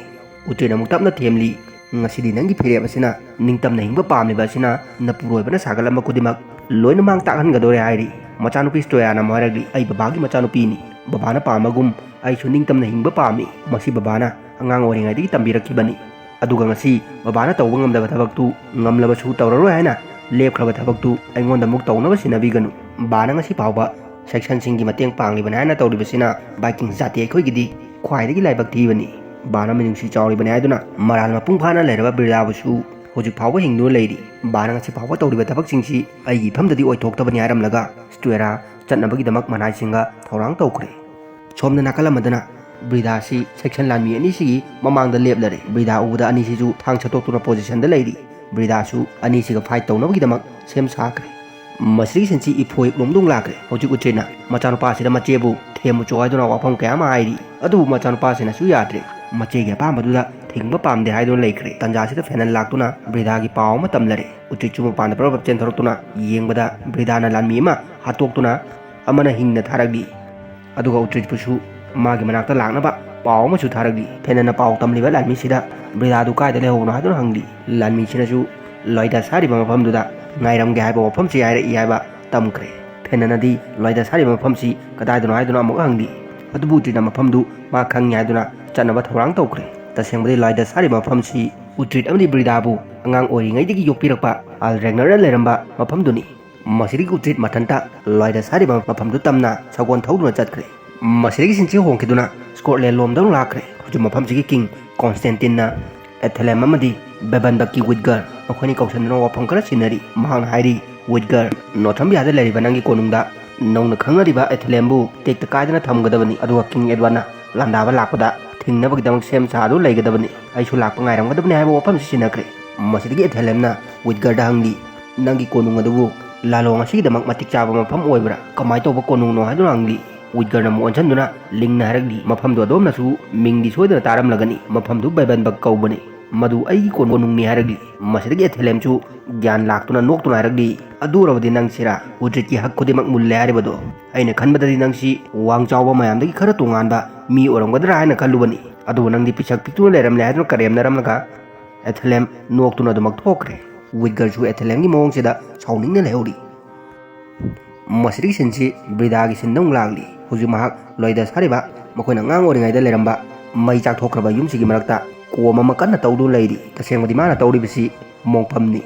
ꯎꯇ꯭ꯔꯤꯠꯅ ꯑꯃꯨꯛ ꯇꯞꯅ ꯊꯦꯝꯂꯤ, "ꯉꯁꯤꯗꯤ ꯅꯪꯒꯤ ꯐꯤꯔꯦꯞ ꯑꯁꯤꯅ ꯅꯤꯡꯇꯝꯅ ꯍꯤꯡꯕ ꯄꯥꯝꯂꯤꯕ ꯑꯁꯤꯅ ꯅꯄꯨꯔꯣꯏꯕꯅ ꯁꯥꯒꯠꯂꯝꯕ ꯈꯨꯗꯤꯡꯃꯛ ꯂꯣꯏꯅ ꯃꯥꯡ ꯇꯥꯛꯍꯟꯒꯗꯣꯔꯦ" ꯍꯥꯏꯔꯤ꯫ ꯃꯆꯥꯅꯨꯄꯤ ꯁ꯭ꯇꯣꯌꯥꯅ ꯑꯃꯨꯛ ꯍꯥꯏꯔꯛꯂꯤ, "ꯑꯩ ꯕꯕꯥꯒꯤ ꯃꯆꯥꯅꯨꯄꯤꯅꯤ꯫ ꯕꯕꯥꯅ ꯄꯥꯝꯕꯒꯨꯝ ꯑꯩꯁꯨ ꯅꯤꯡꯇꯝꯅ ꯍꯤꯡꯕ ꯄꯥꯝꯃꯤ꯫ ꯃꯁꯤ ꯕꯕꯥꯅ ꯑꯉꯥꯡ ꯑꯣꯏꯔꯤꯉꯩꯗꯒꯤ ꯇꯝꯕꯤꯔꯛꯈꯤꯕꯅꯤ꯫ ꯑꯗꯨꯒ ꯉꯁꯤ ꯕꯕꯥꯅ ꯇꯧꯕ ꯉꯝꯗꯕ ꯊꯕꯛꯇꯨ ꯉꯝꯂꯕꯁꯨ ꯇꯧꯔꯔꯣꯏ ꯍꯥꯏꯅ ꯂꯦꯞꯈ꯭ꯔꯕ ꯊꯕꯛꯇꯨ ꯑꯩꯉꯣꯟꯗ ꯑꯃꯨꯛ ꯇꯧꯅꯕ ꯁꯤꯟꯅꯕꯤꯒꯅꯨ꯫ ꯕꯥꯅ ꯉꯁꯤ ꯐꯥꯎꯕ ꯁꯦꯛꯁꯟꯁꯤꯡꯒꯤ ꯃꯇꯦꯡ ꯄꯥꯡꯂꯤꯕꯅꯤ ꯍꯥꯏꯅ ꯇꯧꯔꯤꯕꯁꯤꯅ ꯕꯥꯏꯀꯤꯡ ꯖꯥꯇꯤ ꯑꯩꯈꯣꯏꯒꯤꯗꯤ ꯈ꯭ꯋꯥꯏꯗꯒꯤ ꯂꯥꯏꯕꯛ ꯊꯤꯕꯅꯤ꯫ ꯕꯥꯅ ꯃꯤꯅꯨꯡꯁꯤ ꯆꯥꯎꯔꯤꯕꯅꯤ ꯍꯥꯏꯗꯨꯅ ꯃꯔꯥꯜ ꯃꯄꯨꯡ ꯐꯥꯅ ꯂꯩꯔꯕ ꯕ꯭ꯔꯤꯗꯥꯕꯨꯁꯨ ꯍꯧꯖꯤꯛ ꯐꯥꯎꯕ ꯍꯤꯡꯗꯨꯅ ꯂꯩꯔꯤ꯫ ꯕꯥꯅ ꯉꯁꯤ ꯐꯥꯎꯕ ꯇꯧꯔꯤꯕ ꯊꯕꯛꯁꯤꯡꯁꯤ ꯑꯩꯒꯤ ꯏꯐꯝꯗꯗꯤ ꯑꯣꯏꯊꯣꯛꯇꯕꯅꯤ" ꯍꯥꯏꯔꯝꯂꯒ ꯁ꯭ꯇꯨꯑꯦꯔꯥ ꯆꯠꯅꯕꯒꯤꯗꯃꯛ ꯃꯅꯥꯏꯁꯤꯡꯒ ꯊꯧꯔꯥꯡ ꯇꯧꯈ꯭ꯔꯦ꯫ ꯁꯣꯝꯗ ꯅꯥꯀꯜ ꯑꯃꯗꯅ ꯕ꯭ꯔꯤꯗꯥꯁꯤ ꯁꯦꯛꯁꯟ ꯂꯥꯟꯃꯤ ꯑꯅꯤꯁꯤꯒꯤ ꯃꯃꯥꯡꯗ ꯂꯦꯞꯂꯔꯦ꯫ ꯕ꯭ꯔꯤꯗꯥ ꯎꯕꯗ ꯑꯅꯤꯁꯤꯁꯨ ꯊꯥꯡ ꯁꯠꯇꯣꯛꯇꯨꯅ ꯄꯣꯖꯤꯁꯟꯗ ꯂꯩꯔꯤ꯫ ꯕ꯭ꯔꯤꯗꯥꯁꯨ ꯑꯅꯤꯁꯤꯒ ꯐꯥꯏꯠ ꯇꯧꯅꯕꯒꯤꯗꯃꯛ ꯁꯦꯝ ꯁꯥꯈ꯭ꯔꯦ꯫ ꯃꯁꯤꯒꯤ ꯁꯤꯟꯁꯤ ꯏꯐꯣꯏ ꯂꯣꯝꯗꯣꯡ ꯂꯥꯛꯈ꯭ꯔꯦ꯫ ꯍꯧꯖꯤꯛ ꯎꯇ꯭ꯔꯤꯠꯅ ꯃꯆꯥꯅꯨꯄꯥꯁꯤꯗ ꯃꯆꯦꯕꯨ ꯊꯦꯝꯃꯨꯆꯣ ꯍꯥꯏꯗꯨꯅ ꯋꯥꯐꯝ ꯀꯌꯥ ꯑꯃ ꯍꯥꯏꯔꯤ꯫ ꯑꯗꯨꯕꯨ ꯃꯆꯥꯅꯨꯄꯥꯁꯤꯅꯁꯨ ꯌꯥꯗ꯭ꯔꯦ꯫ ꯃꯆꯦꯒꯤ ꯑꯄꯥꯝꯕꯗꯨꯗ ꯊꯤꯡꯕ ꯄꯥꯝꯗꯦ ꯍꯥꯏꯗꯨꯅ ꯂꯩꯈ꯭ꯔꯦ꯫ ꯇꯟꯖꯥꯁꯤꯗ ꯐꯦꯅꯟ ꯂꯥꯛꯇꯨꯅ ꯕ꯭ꯔꯤꯗꯥꯒꯤ ꯄꯥꯎ ꯑꯃ ꯇꯝꯂꯔꯦ꯫ ꯎꯇ꯭ꯔꯤꯠꯁꯨ ꯃꯄꯥꯟꯗ ꯄ꯭ꯔꯞ ꯄ꯭ꯔꯞ ꯆꯦꯟꯊꯣꯔꯛꯇꯨꯅ ꯌꯦꯡꯕꯗ ꯕ꯭ꯔꯤꯗꯥꯅ ꯂꯥꯟꯃꯤ ꯑꯃ ꯍꯥꯠꯇꯣꯛꯇꯨꯅ ꯑꯃꯅ ꯍꯤꯡꯅ ꯊꯥꯔꯛꯂꯤ꯫ ꯑꯗꯨꯒ ꯎꯇ꯭ꯔꯤꯠꯄꯨꯁꯨ ꯃꯥꯒꯤ ꯃꯅꯥꯛꯇ ꯂꯥꯛꯅꯕ ꯄꯥꯎ ꯑꯃꯁꯨ ꯊꯥꯔꯛꯂꯤ꯫ ꯐꯦꯅꯟꯅ ꯄꯥꯎ ꯇꯝꯂꯤꯕ ꯂꯥꯟꯃꯤꯁꯤꯗ ꯕ꯭ꯔꯤꯗꯥꯗꯨ ꯀꯥꯏꯗ ꯂꯩꯍꯧꯕꯅꯣ ꯍꯥꯏꯗꯨꯅ ꯍꯪꯂꯤ꯫ ꯂꯥꯟꯃꯤꯁꯤꯅꯁꯨ ꯂꯣꯏꯗꯁ ꯍꯥꯏꯔꯤꯕ ꯃꯐꯝꯗꯨꯗ ꯉꯥꯏꯔꯝꯒꯦ ꯍꯥꯏꯕ ꯋꯥꯐꯝꯁꯤ ꯍꯥꯏꯔꯛꯏ ꯍꯥꯏꯕ ꯇꯝꯈ꯭ꯔꯦ꯫ ꯐꯦꯅꯟꯅꯗꯤ ꯂꯣꯏꯗꯁ ꯍꯥꯏꯔꯤꯕ ꯃꯐꯝꯁꯤ ꯀꯗꯥꯏꯗꯅꯣ ꯍꯥꯏꯗꯨꯅ ꯑꯃꯨꯛ ꯍꯪꯂꯤ꯫ ꯑꯗꯨꯕꯨ ꯎꯇ꯭ꯔꯤꯠꯅ ꯃꯐꯝꯗꯨ ꯃꯥ ꯈꯪꯉꯤ ꯍꯥꯏꯗꯨꯅ ꯆꯠꯅꯕ ꯊꯧꯔꯥꯡ ꯇꯧꯈ꯭ꯔꯦ꯫ ꯇꯁꯦꯡꯕꯗꯤ ꯂꯣꯏꯗꯁ ꯍꯥꯏꯔꯤꯕ ꯃꯐꯝꯁꯤ ꯎꯇ꯭ꯔꯤꯠ ꯑꯃꯗꯤ ꯕ꯭ꯔꯤꯗꯥꯕꯨ ꯑꯉꯥꯡ ꯑꯣꯏꯔꯤꯉꯩꯗꯒꯤ ꯌꯣꯛꯄꯤꯔꯛꯄ ꯑꯜ ꯔꯦꯒꯅꯔꯅ ꯂꯩꯔꯝꯕ ꯃꯐꯝꯗꯨꯅꯤ꯫ ꯃꯁꯤꯗꯒꯤ ꯎꯇ꯭ꯔꯤꯠ ꯃꯊꯟꯇ ꯂꯣꯏꯗꯁ ꯍꯥꯏꯔꯤꯕ ꯃꯐꯝꯗꯨ ꯇꯝꯅ ꯁꯒꯣꯜ ꯊꯧꯗꯨꯅ ꯆꯠꯈ꯭ꯔꯦ꯫ ꯃꯁꯤꯗꯒꯤ ꯁꯤꯟꯁꯤ ꯍꯣꯡꯈꯤꯗꯨꯅ ꯁ꯭ꯀꯣꯠꯂꯦꯟ ꯂꯣꯝꯗ ꯑꯃꯨꯛ ꯂꯥꯛꯈ꯭ꯔꯦ꯫ ꯍꯧꯖꯤꯛ ꯃꯐꯝꯁꯤꯒꯤ ꯀꯤꯡ ꯀꯣꯟꯁꯇꯦꯟꯇꯤꯟꯅ ꯑꯦꯊꯦꯂꯦꯝ ꯑꯃꯗꯤ ꯕꯦꯕꯟꯕꯛꯀꯤ ꯋꯤꯠꯒꯔ ꯃꯈꯣꯏꯅꯤ ꯀꯧꯁꯟꯗꯨꯅ ꯋꯥꯐꯝ ꯈꯔ ꯁꯤꯟꯅꯔꯤ꯫ ꯃꯍꯥꯛꯅ ꯍꯥꯏꯔꯤ, "ꯋꯤꯠꯒꯔ, ꯅꯣꯊꯝꯕꯤꯌꯥꯗ ꯂꯩꯔꯤꯕ ꯅꯪꯒꯤ ꯀꯣꯅꯨꯡꯗ ꯅꯧꯅ ꯈꯪꯅꯔꯤꯕ ꯑꯦꯊꯦꯂꯦꯝꯕꯨ ꯇꯦꯛꯇ ꯀꯥꯏꯗꯅ ꯊꯝꯒꯗꯕꯅꯤ, ꯑꯗꯨꯒ ꯀꯤꯡ ꯑꯦꯗꯋꯥꯔꯗꯅ ꯂꯥꯟꯗꯥꯕ ꯂꯥꯛꯄꯗ ꯊꯤꯡꯅꯕꯒꯤꯗꯃꯛ ꯁꯦꯝ ꯁꯥꯗꯨꯅ ꯂꯩꯒꯗꯕꯅꯤ꯫ ꯑꯩꯁꯨ ꯂꯥꯛꯄ ꯉꯥꯏꯔꯝꯒꯗꯕꯅꯤ ꯍꯥꯏꯕ ꯋꯥꯐꯝꯁꯤ ꯁꯤꯟꯅꯈ꯭ꯔꯦ꯫ ꯃꯁꯤꯗꯒꯤ ꯑꯦꯊꯦꯂꯦꯝꯅ ꯋꯤꯠꯒꯔꯗ ꯍꯪꯂꯤ, "ꯅꯪꯒꯤ ꯀꯣꯅꯨꯡ ꯑꯗꯨꯕꯨ ꯂꯥꯂꯣꯡ ꯑꯁꯤꯒꯤꯗꯃꯛ ꯃꯇꯤꯛ ꯆꯥꯕ ꯃꯐꯝ ꯑꯣꯏꯕ꯭ꯔꯥ? ꯀꯃꯥꯏꯅ ꯇꯧꯕ ꯀꯣꯅꯨꯡꯅꯣ?" ꯍꯥꯏꯗꯨꯅ ꯍꯪꯂꯤ꯫ ꯋꯤꯠꯒꯔꯅ ꯑꯃꯨꯛ ꯑꯣꯟꯁꯤꯟꯗꯨꯅ ꯂꯤꯡꯅ ꯍꯥꯏꯔꯛꯂꯤ, "ꯃꯐꯝꯗꯨ ꯑꯗꯣꯝꯅꯁꯨ ꯃꯤꯡꯗꯤ ꯁꯣꯏꯗꯅ ꯇꯥꯔꯝꯂꯒꯅꯤ꯫ ꯃꯐꯝꯗꯨ ꯕꯦꯕꯟꯕꯛ ꯀꯧꯕꯅꯤ꯫ ꯃꯗꯨ ꯑꯩꯒꯤ ꯀꯣꯅꯨꯡꯅꯤ" ꯍꯥꯏꯔꯛꯂꯤ꯫ ꯃꯁꯤꯗꯒꯤ ꯑꯦꯊꯦꯂꯦꯝꯁꯨ ꯒ꯭ꯌꯥꯟ ꯂꯥꯛꯇꯨꯅ ꯅꯣꯛꯇꯨꯅ ꯍꯥꯏꯔꯛꯂꯤ, "ꯑꯗꯨ ꯑꯣꯏꯔꯕꯗꯤ ꯅꯪ ꯁꯤꯔꯥ? ꯎꯇ꯭ꯔꯤꯠꯀꯤ ꯍꯛ ꯈꯨꯗꯤꯡꯃꯛ ꯃꯨꯜꯂꯦ ꯍꯥꯏꯔꯤꯕꯗꯣ? ꯑꯩꯅ ꯈꯟꯕꯗꯗꯤ ꯅꯪꯁꯤ ꯋꯥꯡ ꯆꯥꯎꯕ ꯃꯌꯥꯝꯗꯒꯤ ꯈꯔ ꯇꯣꯉꯥꯟꯕ ꯃꯤ ꯑꯣꯏꯔꯝꯒꯗ꯭ꯔꯥ ꯍꯥꯏꯅ ꯈꯜꯂꯨꯕꯅꯤ꯫ ꯑꯗꯨꯕꯨ ꯅꯪꯗꯤ ꯄꯤꯁꯛ ꯄꯤꯛꯇꯨꯅ ꯂꯩꯔꯝꯂꯦ" ꯍꯥꯏꯗꯨꯅ ꯀꯔꯦꯝꯅꯔꯝꯂꯒ ꯑꯦꯊꯦꯂꯦꯝ ꯅꯣꯛꯇꯨꯅ ꯑꯗꯨꯃꯛ ꯊꯣꯛꯈ꯭ꯔꯦ꯫ ꯋꯤꯠꯒꯔꯁꯨ ꯑꯦꯊꯦꯂꯦꯝꯒꯤ ꯃꯑꯣꯡꯁꯤꯗ ꯁꯥꯎꯅꯤꯡꯅ ꯂꯩꯍꯧꯔꯤ꯫ ꯃꯁꯤꯗꯒꯤ ꯁꯤꯟꯁꯤ ꯕ꯭ꯔꯤꯗꯥꯒꯤ ꯁꯤꯟꯗ ꯑꯃꯨꯛ ꯂꯥꯛꯂꯤ꯫ ꯍꯧꯖꯤꯛ ꯃꯍꯥꯛ ꯂꯣꯏꯗꯁ ꯍꯥꯏꯔꯤꯕ ꯃꯈꯣꯏꯅ ꯑꯉꯥꯡ ꯑꯣꯏꯔꯤꯉꯩꯗ ꯂꯩꯔꯝꯕ ꯃꯩ ꯆꯥꯛꯊꯣꯛꯈ꯭ꯔꯕ ꯌꯨꯝꯁꯤꯒꯤ ꯃꯔꯛꯇ ꯀꯣꯝ ꯑꯃ ꯀꯟꯅ ꯇꯧꯗꯨꯅ ꯂꯩꯔꯤ꯫ ꯇꯁꯦꯡꯕꯗꯤ ꯃꯥꯅ ꯇꯧꯔꯤꯕꯁꯤ ꯃꯣꯡꯐꯝꯅꯤ꯫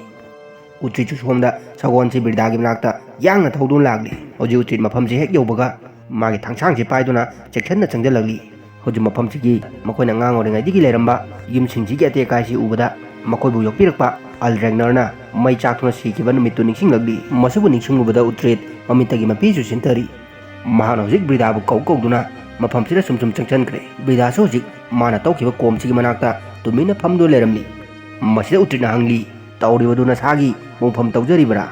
ꯎꯇ꯭ꯔꯤꯠꯁꯨ ꯁꯣꯝꯗ ꯁꯒꯣꯜꯁꯤ ꯕ꯭ꯔꯤꯗꯥꯒꯤ ꯃꯅꯥꯛꯇ ꯌꯥꯡꯅ ꯊꯧꯗꯨꯅ ꯂꯥꯛꯂꯤ꯫ ꯍꯧꯖꯤꯛ ꯎꯇ꯭ꯔꯤꯠ ꯃꯐꯝꯁꯤ ꯍꯦꯛ ꯌꯧꯕꯒ ꯃꯥꯒꯤ ꯊꯥꯡꯁꯥꯡꯁꯤ ꯄꯥꯏꯗꯨꯅ ꯆꯦꯛꯁꯤꯟꯅ ꯆꯪꯁꯤꯜꯂꯛꯂꯤ꯫ ꯍꯧꯖꯤꯛ ꯃꯐꯝꯁꯤꯒꯤ ꯃꯈꯣꯏꯅ ꯑꯉꯥꯡ ꯑꯣꯏꯔꯤꯉꯩꯗꯒꯤ ꯂꯩꯔꯝꯕ ꯌꯨꯝꯁꯤꯡꯁꯤꯒꯤ ꯑꯇꯦꯛ ꯑꯀꯥꯏꯁꯤ ꯎꯕꯗ ꯃꯈꯣꯏꯕꯨ ꯌꯣꯛꯄꯤꯔꯛꯄ ꯑꯜ ꯔꯦꯒꯅꯔꯅ ꯃꯩ ꯆꯥꯛꯇꯨꯅ ꯁꯤꯈꯤꯕ ꯅꯨꯃꯤꯠꯇꯨ ꯅꯤꯡꯁꯤꯡꯂꯛꯂꯤ꯫ ꯃꯁꯤꯕꯨ ꯅꯤꯡꯁꯤꯡꯂꯨꯕꯗ ꯎꯇ꯭ꯔꯤꯠ ꯃꯃꯤꯠꯇꯒꯤ ꯃꯄꯤꯁꯨ ꯁꯤꯟꯊꯔꯤ꯫ ꯃꯍꯥꯛꯅ ꯍꯧꯖꯤꯛ ꯕ꯭ꯔꯤꯗꯥꯕꯨ ꯀꯧ ꯀꯧꯗꯨꯅ ꯃꯐꯝꯁꯤꯗ ꯁꯨꯝ ꯁꯨꯝ ꯆꯪꯁꯤꯟꯈ꯭ꯔꯦ꯫ ꯕ꯭ꯔꯤꯗꯥꯁꯨ ꯍꯧꯖꯤꯛ ꯃꯥꯅ ꯇꯧꯈꯤꯕ ꯀꯣꯝꯁꯤꯒꯤ ꯃꯅꯥꯛꯇ ꯇꯨꯃꯤꯟꯅ ꯐꯝꯗꯨꯅ ꯂꯩꯔꯝꯂꯤ꯫ ꯃꯁꯤꯗ ꯎꯇ꯭ꯔꯤꯠꯅ ꯍꯪꯂꯤ, "ꯇꯧꯔꯤꯕꯗꯨ ꯅꯁꯥꯒꯤ ꯃꯣꯡꯐꯝ ꯇꯧꯖꯔꯤꯕꯔꯥ?"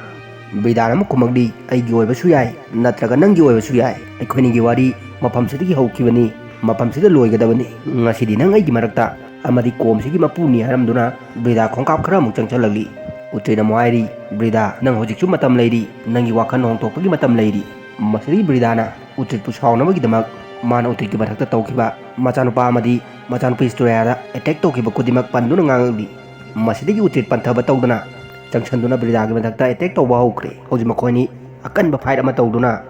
ꯕ꯭ꯔꯤꯗꯥꯅ ꯑꯃꯨꯛ ꯈꯨꯝꯃꯛꯂꯤ, "ꯑꯩꯒꯤ ꯑꯣꯏꯕꯁꯨ ꯌꯥꯏ, ꯅꯠꯇ꯭ꯔꯒ ꯅꯪꯒꯤ ꯑꯣꯏꯕꯁꯨ ꯌꯥꯏ꯫ ꯑꯩꯈꯣꯏꯅꯤꯒꯤ ꯋꯥꯔꯤ ꯃꯐꯝꯁꯤꯗꯒꯤ ꯍꯧꯈꯤꯕꯅꯤ, ꯃꯐꯝꯁꯤꯗ ꯂꯣꯏꯒꯗꯕꯅꯤ꯫ ꯉꯁꯤꯗꯤ ꯅꯪ ꯑꯩꯒꯤ ꯃꯔꯛꯇ ꯑꯃꯗꯤ ꯀꯣꯝꯁꯤꯒꯤ ꯃꯄꯨꯅꯤ" ꯍꯥꯏꯔꯝꯗꯨꯅ ꯕ꯭ꯔꯤꯗꯥ ꯈꯣꯡꯀꯥꯞ ꯈꯔ ꯑꯃꯨꯛ ꯆꯪꯁꯤꯜꯂꯛꯂꯤ꯫ ꯎꯇ꯭ꯔꯤꯠꯅ ꯑꯃꯨꯛ ꯍꯥꯏꯔꯤ, "ꯕ꯭ꯔꯤꯗꯥ, ꯅꯪ ꯍꯧꯖꯤꯛꯁꯨ ꯃꯇꯝ ꯂꯩꯔꯤ, ꯅꯪꯒꯤ ꯋꯥꯈꯜ ꯍꯣꯡꯗꯣꯛꯄꯒꯤ ꯃꯇꯝ ꯂꯩꯔꯤ꯫" ꯃꯁꯤꯗꯒꯤ ꯕ꯭ꯔꯤꯗꯥꯅ ꯎꯇ꯭ꯔꯤꯠꯄꯨ ꯁꯥꯎꯅꯕꯒꯤꯗꯃꯛ ꯃꯥꯅ ꯎꯇ꯭ꯔꯤꯠꯀꯤ ꯃꯊꯛꯇ ꯇꯧꯈꯤꯕ ꯃꯆꯥꯅꯨꯄꯥ ꯑꯃꯗꯤ ꯃꯆꯥꯅꯨꯄꯤ ꯁ꯭ꯇꯣꯌꯥꯗ ꯑꯦꯇꯦꯛ ꯇꯧꯈꯤꯕ ꯈꯨꯗꯤꯡꯃꯛ ꯄꯟꯗꯨꯅ ꯉꯥꯡꯉꯛꯂꯤ꯫ ꯃꯁꯤꯗꯒꯤ ꯎꯇ꯭ꯔꯤꯠ ꯄꯟꯊꯕ ꯇꯧꯗꯅ ꯆꯪꯁꯟꯗꯨꯅ ꯕ꯭ꯔꯤꯗꯥꯒꯤ ꯃꯊꯛꯇ ꯑꯦꯇꯦꯛ ꯇꯧꯕ ꯍꯧꯈ꯭ꯔꯦ꯫ ꯍꯧꯖꯤꯛ ꯃꯈꯣꯏꯅꯤ ꯑꯀꯟꯕ ꯐꯥꯏꯠ ꯑꯃ ꯇꯧꯗꯨꯅ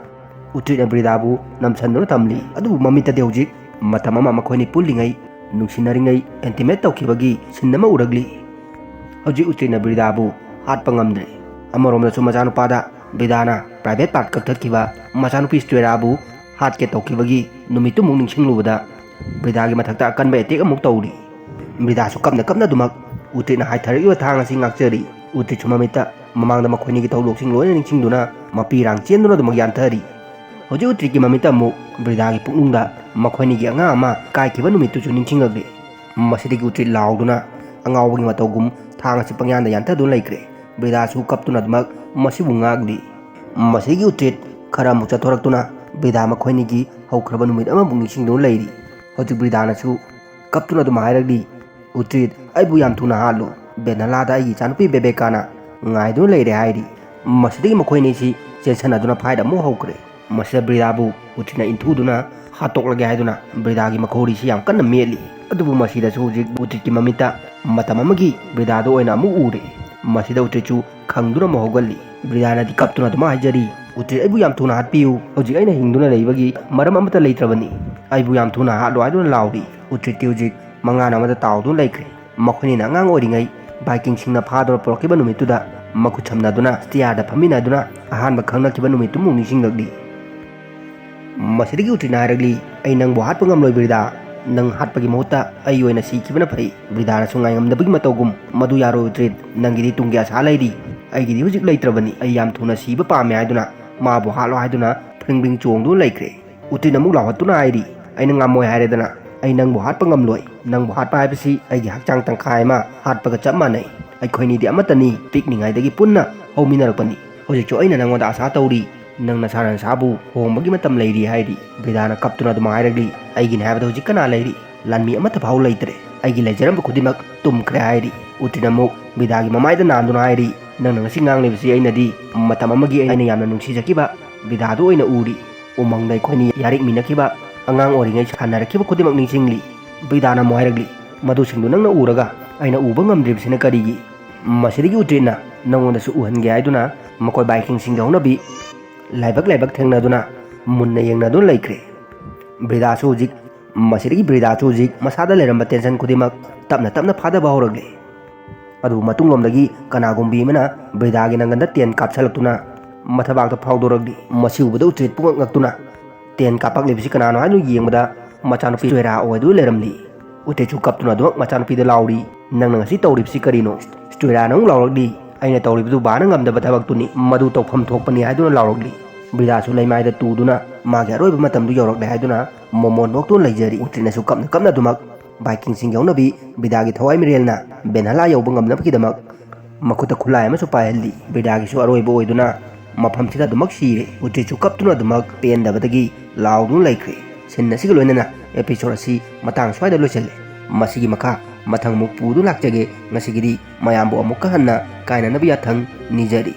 ꯎꯇ꯭ꯔꯤꯠꯅ ꯕ꯭ꯔꯤꯗꯥꯕꯨ ꯅꯝꯁꯟꯗꯨꯅ ꯊꯝꯂꯤ꯫ ꯑꯗꯨꯕꯨ ꯃꯃꯤꯠꯇꯗꯤ ꯍꯧꯖꯤꯛ ꯃꯇꯝ ꯑꯃ ꯃꯈꯣꯏꯅꯤ ꯄꯨꯜꯂꯤꯉꯩ, ꯅꯨꯡꯁꯤꯅꯔꯤꯉꯩ, ꯏꯟꯇꯤꯃꯦꯠ ꯇꯧꯈꯤꯕꯒꯤ ꯁꯤꯟ ꯑꯃ ꯎꯔꯛꯂꯤ꯫ ꯍꯧꯖꯤꯛ ꯎꯇ꯭ꯔꯤꯠꯅ ꯕ꯭ꯔꯤꯗꯥꯕꯨ ꯍꯥꯠꯄ ꯉꯝꯗ꯭ꯔꯦ꯫ ꯑꯃꯔꯣꯝꯗꯁꯨ ꯃꯆꯥꯅꯨꯄꯥꯗ ꯕ꯭ꯔꯤꯗꯥꯅ ꯄ꯭ꯔꯥꯏꯚꯦꯠ ꯄꯥꯔꯠ ꯀꯛꯊꯠꯈꯤꯕ ꯃꯆꯥꯅꯨꯄꯤ ꯁ꯭ꯇꯣꯌꯥꯕꯨ ꯍꯥꯠꯀꯦ ꯇꯧꯈꯤꯕꯒꯤ ꯅꯨꯃꯤꯠꯇꯨꯃꯨꯛ ꯅꯤꯡꯁꯤꯡꯂꯨꯕꯗ ꯕ꯭ꯔꯤꯗꯥꯒꯤ ꯃꯊꯛꯇ ꯑꯀꯟꯕ ꯑꯦꯇꯦꯛ ꯑꯃꯨꯛ ꯇꯧꯔꯤ꯫ ꯕ꯭ꯔꯤꯗꯥꯁꯨ ꯀꯞꯅ ꯀꯞꯅ ꯑꯗꯨꯃꯛ ꯎꯇ꯭ꯔꯤꯠꯅ ꯍꯥꯏꯊꯔꯛꯂꯤꯕ ꯊꯥꯡ ꯑꯁꯤ ꯉꯥꯛꯆꯔꯤ꯫ ꯎꯇ꯭ꯔꯤꯠꯁꯨ ꯃꯃꯤꯠꯇ ꯃꯃꯥꯡꯗ ꯃꯈꯣꯏꯅꯤꯒꯤ ꯊꯧꯗꯣꯛꯁꯤꯡ ꯂꯣꯏꯅ ꯅꯤꯡꯁꯤꯡꯗꯨꯅ ꯃꯄꯤ ꯏꯔꯥꯡ ꯆꯦꯟꯗꯨꯅ ꯑꯗꯨꯃꯛ ꯌꯥꯟꯊꯔꯤ꯫ ꯍꯧꯖꯤꯛ ꯎꯇ꯭ꯔꯤꯠꯀꯤ ꯃꯃꯤꯠꯇ ꯑꯃꯨꯛ ꯕ꯭ꯔꯤꯗꯥꯒꯤ ꯄꯨꯛꯅꯨꯡꯗ ꯃꯈꯣꯏꯅꯤꯒꯤ ꯑꯉꯥꯡ ꯑꯃ ꯀꯥꯏꯈꯤꯕ ꯅꯨꯃꯤꯠꯇꯨꯁꯨ ꯅꯤꯡꯁꯤꯡꯂꯛꯂꯤ꯫ ꯃꯁꯤꯗꯒꯤ ꯎꯇ꯭ꯔꯤꯠ ꯂꯥꯎꯗꯨꯅ ꯑꯉꯥꯎꯕꯒꯤ ꯃꯇꯧꯒꯨꯝ ꯊꯥꯡ ꯑꯁꯤ ꯄꯪꯌꯥꯟꯗ ꯌꯥꯟꯊꯗꯨꯅ ꯂꯩꯈ꯭ꯔꯦ꯫ ꯕ꯭ꯔꯤꯗꯥꯁꯨ ꯀꯞꯇꯨꯅ ꯑꯗꯨꯃꯛ ꯃꯁꯤꯕꯨ ꯉꯥꯛꯂꯤ꯫ ꯃꯁꯤꯗꯒꯤ ꯎꯇ꯭ꯔꯤꯠ ꯈꯔ ꯑꯃꯨꯛ ꯆꯠꯊꯣꯔꯛꯇꯨꯅ ꯕ꯭ꯔꯤꯗꯥ ꯃꯈꯣꯏꯅꯤꯒꯤ ꯍꯧꯈ꯭ꯔꯕ ꯅꯨꯃꯤꯠ ꯑꯃꯃꯨꯛ ꯅꯤꯡꯁꯤꯡꯗꯨꯅ ꯂꯩꯔꯤ꯫ ꯍꯧꯖꯤꯛ ꯕ꯭ꯔꯤꯗꯥꯅꯁꯨ ꯀꯞꯇꯨꯅ ꯑꯗꯨꯝ ꯍꯥꯏꯔꯛꯂꯤ, "ꯎꯇ꯭ꯔꯤꯠ, ꯑꯩꯕꯨ ꯌꯥꯝ ꯊꯨꯅ ꯍꯥꯠꯂꯨ꯫ ꯕꯦꯅꯂꯥꯗ ꯑꯩꯒꯤ ꯏꯆꯥꯅꯨꯄꯤ ꯕꯦꯕꯦꯀꯥꯅ ꯉꯥꯏꯗꯨꯅ ꯂꯩꯔꯦ" ꯍꯥꯏꯔꯤ꯫ ꯃꯁꯤꯗꯒꯤ ꯃꯈꯣꯏ ꯑꯅꯤꯁꯤ ꯆꯦꯟꯁꯟꯅꯗꯨꯅ ꯐꯥꯏꯠ ꯑꯃꯨꯛ ꯍꯧꯈ꯭ꯔꯦ꯫ ꯃꯁꯤꯗ ꯕ꯭ꯔꯤꯗꯥꯕꯨ ꯎꯇ꯭ꯔꯤꯠꯅ ꯏꯟꯊꯨꯗꯨꯅ ꯍꯥꯠꯇꯣꯛꯂꯒꯦ ꯍꯥꯏꯗꯨꯅ ꯕ꯭ꯔꯤꯗꯥꯒꯤ ꯃꯈꯧꯔꯤꯁꯤ ꯌꯥꯝ ꯀꯟꯅ ꯃꯦꯠꯂꯤ꯫ ꯑꯗꯨꯕꯨ ꯃꯁꯤꯗꯁꯨ ꯍꯧꯖꯤꯛ ꯎꯇ꯭ꯔꯤꯠꯀꯤ ꯃꯃꯤꯠꯇ ꯃꯇꯝ ꯑꯃꯒꯤ ꯕ꯭ꯔꯤꯗꯥꯗꯨ ꯑꯣꯏꯅ ꯑꯃꯨꯛ ꯎꯔꯦ꯫ ꯃꯁꯤꯗ ꯎꯇ꯭ꯔꯤꯠꯁꯨ ꯈꯪꯗꯨꯅ ꯑꯃꯨꯛ ꯍꯧꯒꯠꯂꯤ꯫ ꯕ꯭ꯔꯤꯗꯥꯅꯗꯤ ꯀꯞꯇꯨꯅ ꯑꯗꯨꯃꯛ ꯍꯥꯏꯖꯔꯤ, "ꯎꯇ꯭ꯔꯤꯠ, ꯑꯩꯕꯨ ꯌꯥꯝ ꯊꯨꯅ ꯍꯥꯠꯄꯤꯌꯨ꯫ ꯍꯧꯖꯤꯛ ꯑꯩꯅ ꯍꯤꯡꯗꯨꯅ ꯂꯩꯕꯒꯤ ꯃꯔꯝ ꯑꯃꯠꯇ ꯂꯩꯇ꯭ꯔꯕꯅꯤ꯫ ꯑꯩꯕꯨ ꯌꯥꯝ ꯊꯨꯅ ꯍꯥꯠꯂꯣ" ꯍꯥꯏꯗꯨꯅ ꯂꯥꯎꯔꯤ꯫ ꯎꯇ꯭ꯔꯤꯠꯇꯤ ꯍꯧꯖꯤꯛ ꯃꯪꯂꯥꯟ ꯑꯃꯗ ꯇꯥꯎꯗꯨꯅ ꯂꯩꯈ꯭ꯔꯦ꯫ ꯃꯈꯣꯏꯅꯤꯅ ꯑꯉꯥꯡ ꯑꯣꯏꯔꯤꯉꯩ ꯚꯥꯏꯀꯤꯡꯁꯤꯡꯅ ꯐꯥꯗꯨꯅ ꯄꯨꯔꯛꯈꯤꯕ ꯅꯨꯃꯤꯠꯇꯨꯗ ꯃꯈꯨꯠ ꯁꯝꯅꯗꯨꯅ ꯆꯤꯌꯥꯔꯗ ꯐꯝꯃꯤꯟꯅꯗꯨꯅ ꯑꯍꯥꯟꯕ ꯈꯪꯅꯈꯤꯕ ꯅꯨꯃꯤꯠꯇꯨꯃꯨꯛ ꯅꯤꯡꯁꯤꯡꯂꯛꯂꯤ꯫ ꯃꯁꯤꯗꯒꯤ ꯎꯇ꯭ꯔꯤꯠꯅ ꯍꯥꯏꯔꯛꯂꯤ, "ꯑꯩ ꯅꯪꯕꯨ ꯍꯥꯠꯄ ꯉꯝꯂꯣꯏ ꯕ꯭ꯔꯤꯗꯥ꯫ ꯅꯪ ꯍꯥꯠꯄꯒꯤ ꯃꯍꯨꯠꯇ ꯑꯩ ꯑꯣꯏꯅ ꯁꯤꯈꯤꯕꯅ ꯐꯩ"꯫ ꯕ꯭ꯔꯤꯗꯥꯅꯁꯨ ꯉꯥꯏꯉꯝꯗꯕꯒꯤ ꯃꯇꯧꯒꯨꯝ, "ꯃꯗꯨ ꯌꯥꯔꯣꯏ ꯎꯇ꯭ꯔꯤꯠ, ꯅꯪꯒꯤꯗꯤ ꯇꯨꯡꯒꯤ ꯑꯁꯥ ꯂꯩꯔꯤ꯫ ꯑꯩꯒꯤꯗꯤ ꯍꯧꯖꯤꯛ ꯂꯩꯇ꯭ꯔꯕꯅꯤ꯫ ꯑꯩ ꯌꯥꯝ ꯊꯨꯅ ꯁꯤꯕ ꯄꯥꯝꯃꯦ" ꯍꯥꯏꯗꯨꯅ ꯃꯥꯕꯨ ꯍꯥꯠꯂꯣ ꯍꯥꯏꯗꯨꯅ ꯐ꯭ꯔꯤꯡ ꯐ꯭ꯔꯤꯡ ꯆꯣꯡꯗꯨꯅ ꯂꯩꯈ꯭ꯔꯦ꯫ ꯎꯇ꯭ꯔꯤꯠꯅ ꯑꯃꯨꯛ ꯂꯥꯎꯍꯠꯇꯨꯅ ꯍꯥꯏꯔꯤ, "ꯑꯩꯅ ꯉꯝꯃꯣꯏ ꯍꯥꯏꯔꯦꯗꯅ꯫ ꯑꯩ ꯅꯪꯕꯨ ꯍꯥꯠꯄ ꯉꯝꯂꯣꯏ꯫ ꯅꯪꯕꯨ ꯍꯥꯠꯄ ꯍꯥꯏꯕꯁꯤ ꯑꯩꯒꯤ ꯍꯛꯆꯥꯡ ꯇꯪꯈꯥꯏ ꯑꯃ ꯍꯥꯠꯄꯒ ꯆꯞ ꯃꯥꯟꯅꯩ꯫ ꯑꯩꯈꯣꯏꯅꯤꯗꯤ ꯑꯃꯠꯇꯅꯤ꯫ ꯄꯤꯛꯂꯤꯉꯩꯗꯒꯤ ꯄꯨꯟꯅ ꯍꯧꯃꯤꯟꯅꯔꯛꯄꯅꯤ꯫ ꯍꯧꯖꯤꯛꯁꯨ ꯑꯩꯅ ꯅꯉꯣꯟꯗ ꯑꯁꯥ ꯇꯧꯔꯤ꯫ ꯅꯪ ꯅꯁꯥꯅ ꯅꯁꯥꯕꯨ ꯍꯣꯡꯕꯒꯤ ꯃꯇꯝ ꯂꯩꯔꯤ" ꯍꯥꯏꯔꯤ꯫ ꯕ꯭ꯔꯤꯗꯥꯅ ꯀꯞꯇꯨꯅ ꯑꯗꯨꯃꯥꯏ ꯍꯥꯏꯔꯛꯂꯤ, "ꯑꯩꯒꯤꯅꯤ ꯍꯥꯏꯕꯗ ꯍꯧꯖꯤꯛ ꯀꯅꯥ ꯂꯩꯔꯤ? ꯂꯥꯟꯃꯤ ꯑꯃꯠꯇ ꯐꯥꯎ ꯂꯩꯇ꯭ꯔꯦ꯫ ꯑꯩꯒꯤ ꯂꯩꯖꯔꯝꯕ ꯈꯨꯗꯤꯡꯃꯛ ꯇꯨꯝꯈ꯭ꯔꯦ" ꯍꯥꯏꯔꯤ꯫ ꯎꯇ꯭ꯔꯤꯠꯅ ꯑꯃꯨꯛ ꯕ꯭ꯔꯤꯗꯥꯒꯤ ꯃꯃꯥꯏꯗ ꯅꯥꯟꯗꯨꯅ ꯍꯥꯏꯔꯤ, "ꯅꯪꯅ ꯉꯁꯤ ꯉꯥꯡꯂꯤꯕꯁꯤ ꯑꯩꯅꯗꯤ ꯃꯇꯝ ꯑꯃꯒꯤ ꯑꯩꯅ ꯌꯥꯝꯅ ꯅꯨꯡꯁꯤꯖꯈꯤꯕ ꯕ꯭ꯔꯤꯗꯥꯗꯨ ꯑꯣꯏꯅ ꯎꯔꯤ꯫ ꯎꯃꯪꯗ ꯑꯩꯈꯣꯏꯅꯤ ꯌꯥꯔꯤꯛꯃꯤꯟꯅꯈꯤꯕ, ꯑꯉꯥꯡ ꯑꯣꯏꯔꯤꯉꯩ ꯁꯥꯟꯅꯔꯛꯈꯤꯕ ꯈꯨꯗꯤꯡꯃꯛ ꯅꯤꯡꯁꯤꯡꯂꯤ"꯫ ꯕ꯭ꯔꯤꯗꯥꯅ ꯑꯃꯨꯛ ꯍꯥꯏꯔꯛꯂꯤ, "ꯃꯗꯨꯁꯤꯡꯗꯨ ꯅꯪꯅ ꯎꯔꯒ ꯑꯩꯅ ꯎꯕ ꯉꯝꯗ꯭ꯔꯤꯕꯁꯤꯅ ꯀꯔꯤꯒꯤ?" ꯃꯁꯤꯗꯒꯤ ꯎꯇ꯭ꯔꯤꯠꯅ, "ꯅꯉꯣꯟꯗꯁꯨ ꯎꯍꯟꯒꯦ" ꯍꯥꯏꯗꯨꯅ ꯃꯈꯣꯏ ꯚꯥꯏꯀꯤꯡꯁꯤꯡꯒꯤ ꯍꯧꯅꯕꯤ ꯂꯥꯏꯕꯛ ꯂꯥꯏꯕꯛ ꯊꯦꯡꯅꯗꯨꯅ ꯃꯨꯟꯅ ꯌꯦꯡꯅꯗꯨꯅ ꯂꯩꯈ꯭ꯔꯦ꯫ ꯕ꯭ꯔꯤꯗꯥꯁꯨ ꯍꯧꯖꯤꯛ, ꯃꯁꯤꯗꯒꯤ ꯕ꯭ꯔꯤꯗꯥꯁꯨ ꯍꯧꯖꯤꯛ ꯃꯁꯥꯗ ꯂꯩꯔꯝꯕ ꯇꯦꯟꯁꯟ ꯈꯨꯗꯤꯡꯃꯛ ꯇꯞꯅ ꯇꯞꯅ ꯐꯥꯗꯕ ꯍꯧꯔꯛꯂꯦ꯫ ꯑꯗꯨꯕꯨ ꯃꯇꯨꯡꯂꯣꯝꯗꯒꯤ ꯀꯅꯥꯒꯨꯝꯕꯤ ꯑꯃꯅ ꯕ꯭ꯔꯤꯗꯥꯒꯤ ꯅꯪꯒꯟꯗ ꯇꯦꯟ ꯀꯥꯞꯁꯤꯜꯂꯛꯇꯨꯅ ꯃꯊꯕꯥꯛꯇ ꯐꯥꯎꯗꯣꯔꯛꯂꯤ꯫ ꯃꯁꯤ ꯎꯕꯗ ꯎꯇ꯭ꯔꯤꯠ ꯄꯨꯡꯉꯛ ꯉꯛꯇꯨꯅ ꯇꯦꯟ ꯀꯥꯞꯄꯛꯂꯤꯕꯁꯤ ꯀꯅꯥꯅꯣ ꯍꯥꯏꯗꯨꯅ ꯌꯦꯡꯕꯗ ꯃꯆꯥꯅꯨꯄꯤ ꯁ꯭ꯇꯨꯔꯥ ꯑꯣꯏꯗꯨꯅ ꯂꯩꯔꯝꯂꯤ꯫ ꯎꯇ꯭ꯔꯤꯠꯁꯨ ꯀꯞꯇꯨꯅ ꯑꯗꯨꯃꯛ ꯃꯆꯥꯅꯨꯄꯤꯗ ꯂꯥꯎꯔꯤ, "ꯅꯪꯅ ꯉꯁꯤ ꯇꯧꯔꯤꯕꯁꯤ ꯀꯔꯤꯅꯣ?" ꯁ꯭ꯇꯨꯔꯥꯅ ꯑꯃꯨꯛ ꯂꯥꯎꯔꯛꯂꯤ, "ꯑꯩꯅ ꯇꯧꯔꯤꯕꯗꯨ ꯕꯥꯅ ꯉꯝꯗꯕ ꯊꯕꯛꯇꯨꯅꯤ, ꯃꯗꯨ ꯇꯧꯐꯝ ꯊꯣꯛꯄꯅꯤ" ꯍꯥꯏꯗꯨꯅ ꯂꯥꯎꯔꯛꯂꯤ꯫ ꯕ꯭ꯔꯤꯗꯥꯁꯨ ꯂꯩꯃꯥꯏꯗ ꯇꯨꯗꯨꯅ ꯃꯥꯒꯤ ꯑꯔꯣꯏꯕ ꯃꯇꯝꯗꯨ ꯌꯧꯔꯛꯂꯦ ꯍꯥꯏꯗꯨꯅ ꯃꯣꯃꯣꯟ ꯅꯣꯛꯇꯨꯅ ꯂꯩꯖꯔꯤ꯫ ꯎꯇ꯭ꯔꯤꯅꯁꯨ ꯀꯞꯅ ꯀꯞꯅ ꯑꯗꯨꯃꯛ ꯚꯥꯏꯀꯤꯡꯁꯤꯡ ꯌꯧꯅꯕꯤ ꯕ꯭ꯔꯤꯗꯥꯒꯤ ꯊꯋꯥꯏ ꯃꯤꯔꯦꯜꯅ ꯕꯦꯟꯍꯂꯥ ꯌꯧꯕ ꯉꯝꯅꯕꯒꯤꯗꯃꯛ ꯃꯈꯨꯠꯇ ꯈꯨꯠꯂꯥꯏ ꯑꯃꯁꯨ ꯄꯥꯏꯍꯜꯂꯤ꯫ ꯕ꯭ꯔꯤꯗꯥꯒꯤꯁꯨ ꯑꯔꯣꯏꯕ ꯑꯣꯏꯗꯨꯅ ꯃꯐꯝꯁꯤꯗ ꯑꯗꯨꯃꯛ ꯁꯤꯔꯦ꯫ ꯎꯇ꯭ꯔꯤꯁꯨ ꯀꯞꯇꯨꯅ ꯑꯗꯨꯃꯛ ꯄꯦꯟꯗꯕꯗꯒꯤ ꯂꯥꯎꯗꯨꯅ ꯂꯩꯈ꯭ꯔꯦ꯫ ꯁꯤꯟ ꯑꯁꯤꯒ ꯂꯣꯏꯅꯅ episode ꯑꯁꯤ ꯃꯇꯥꯡ ꯁ꯭ꯋꯥꯏꯗ ꯂꯣꯏꯁꯤꯜꯂꯦ꯫ ꯃꯁꯤꯒꯤ ꯃꯈꯥ ꯃꯊꯪ ꯑꯃꯨꯛ ꯄꯨꯗꯨꯅ ꯂꯥꯛꯆꯒꯦ꯫ ꯉꯁꯤꯒꯤꯗꯤ ꯃꯌꯥꯝꯕꯨ ꯑꯃꯨꯛꯀ ꯍꯟꯅ ꯀꯥꯏꯅꯅꯕ ꯌꯥꯊꯪ ꯅꯤꯖꯔꯤ꯫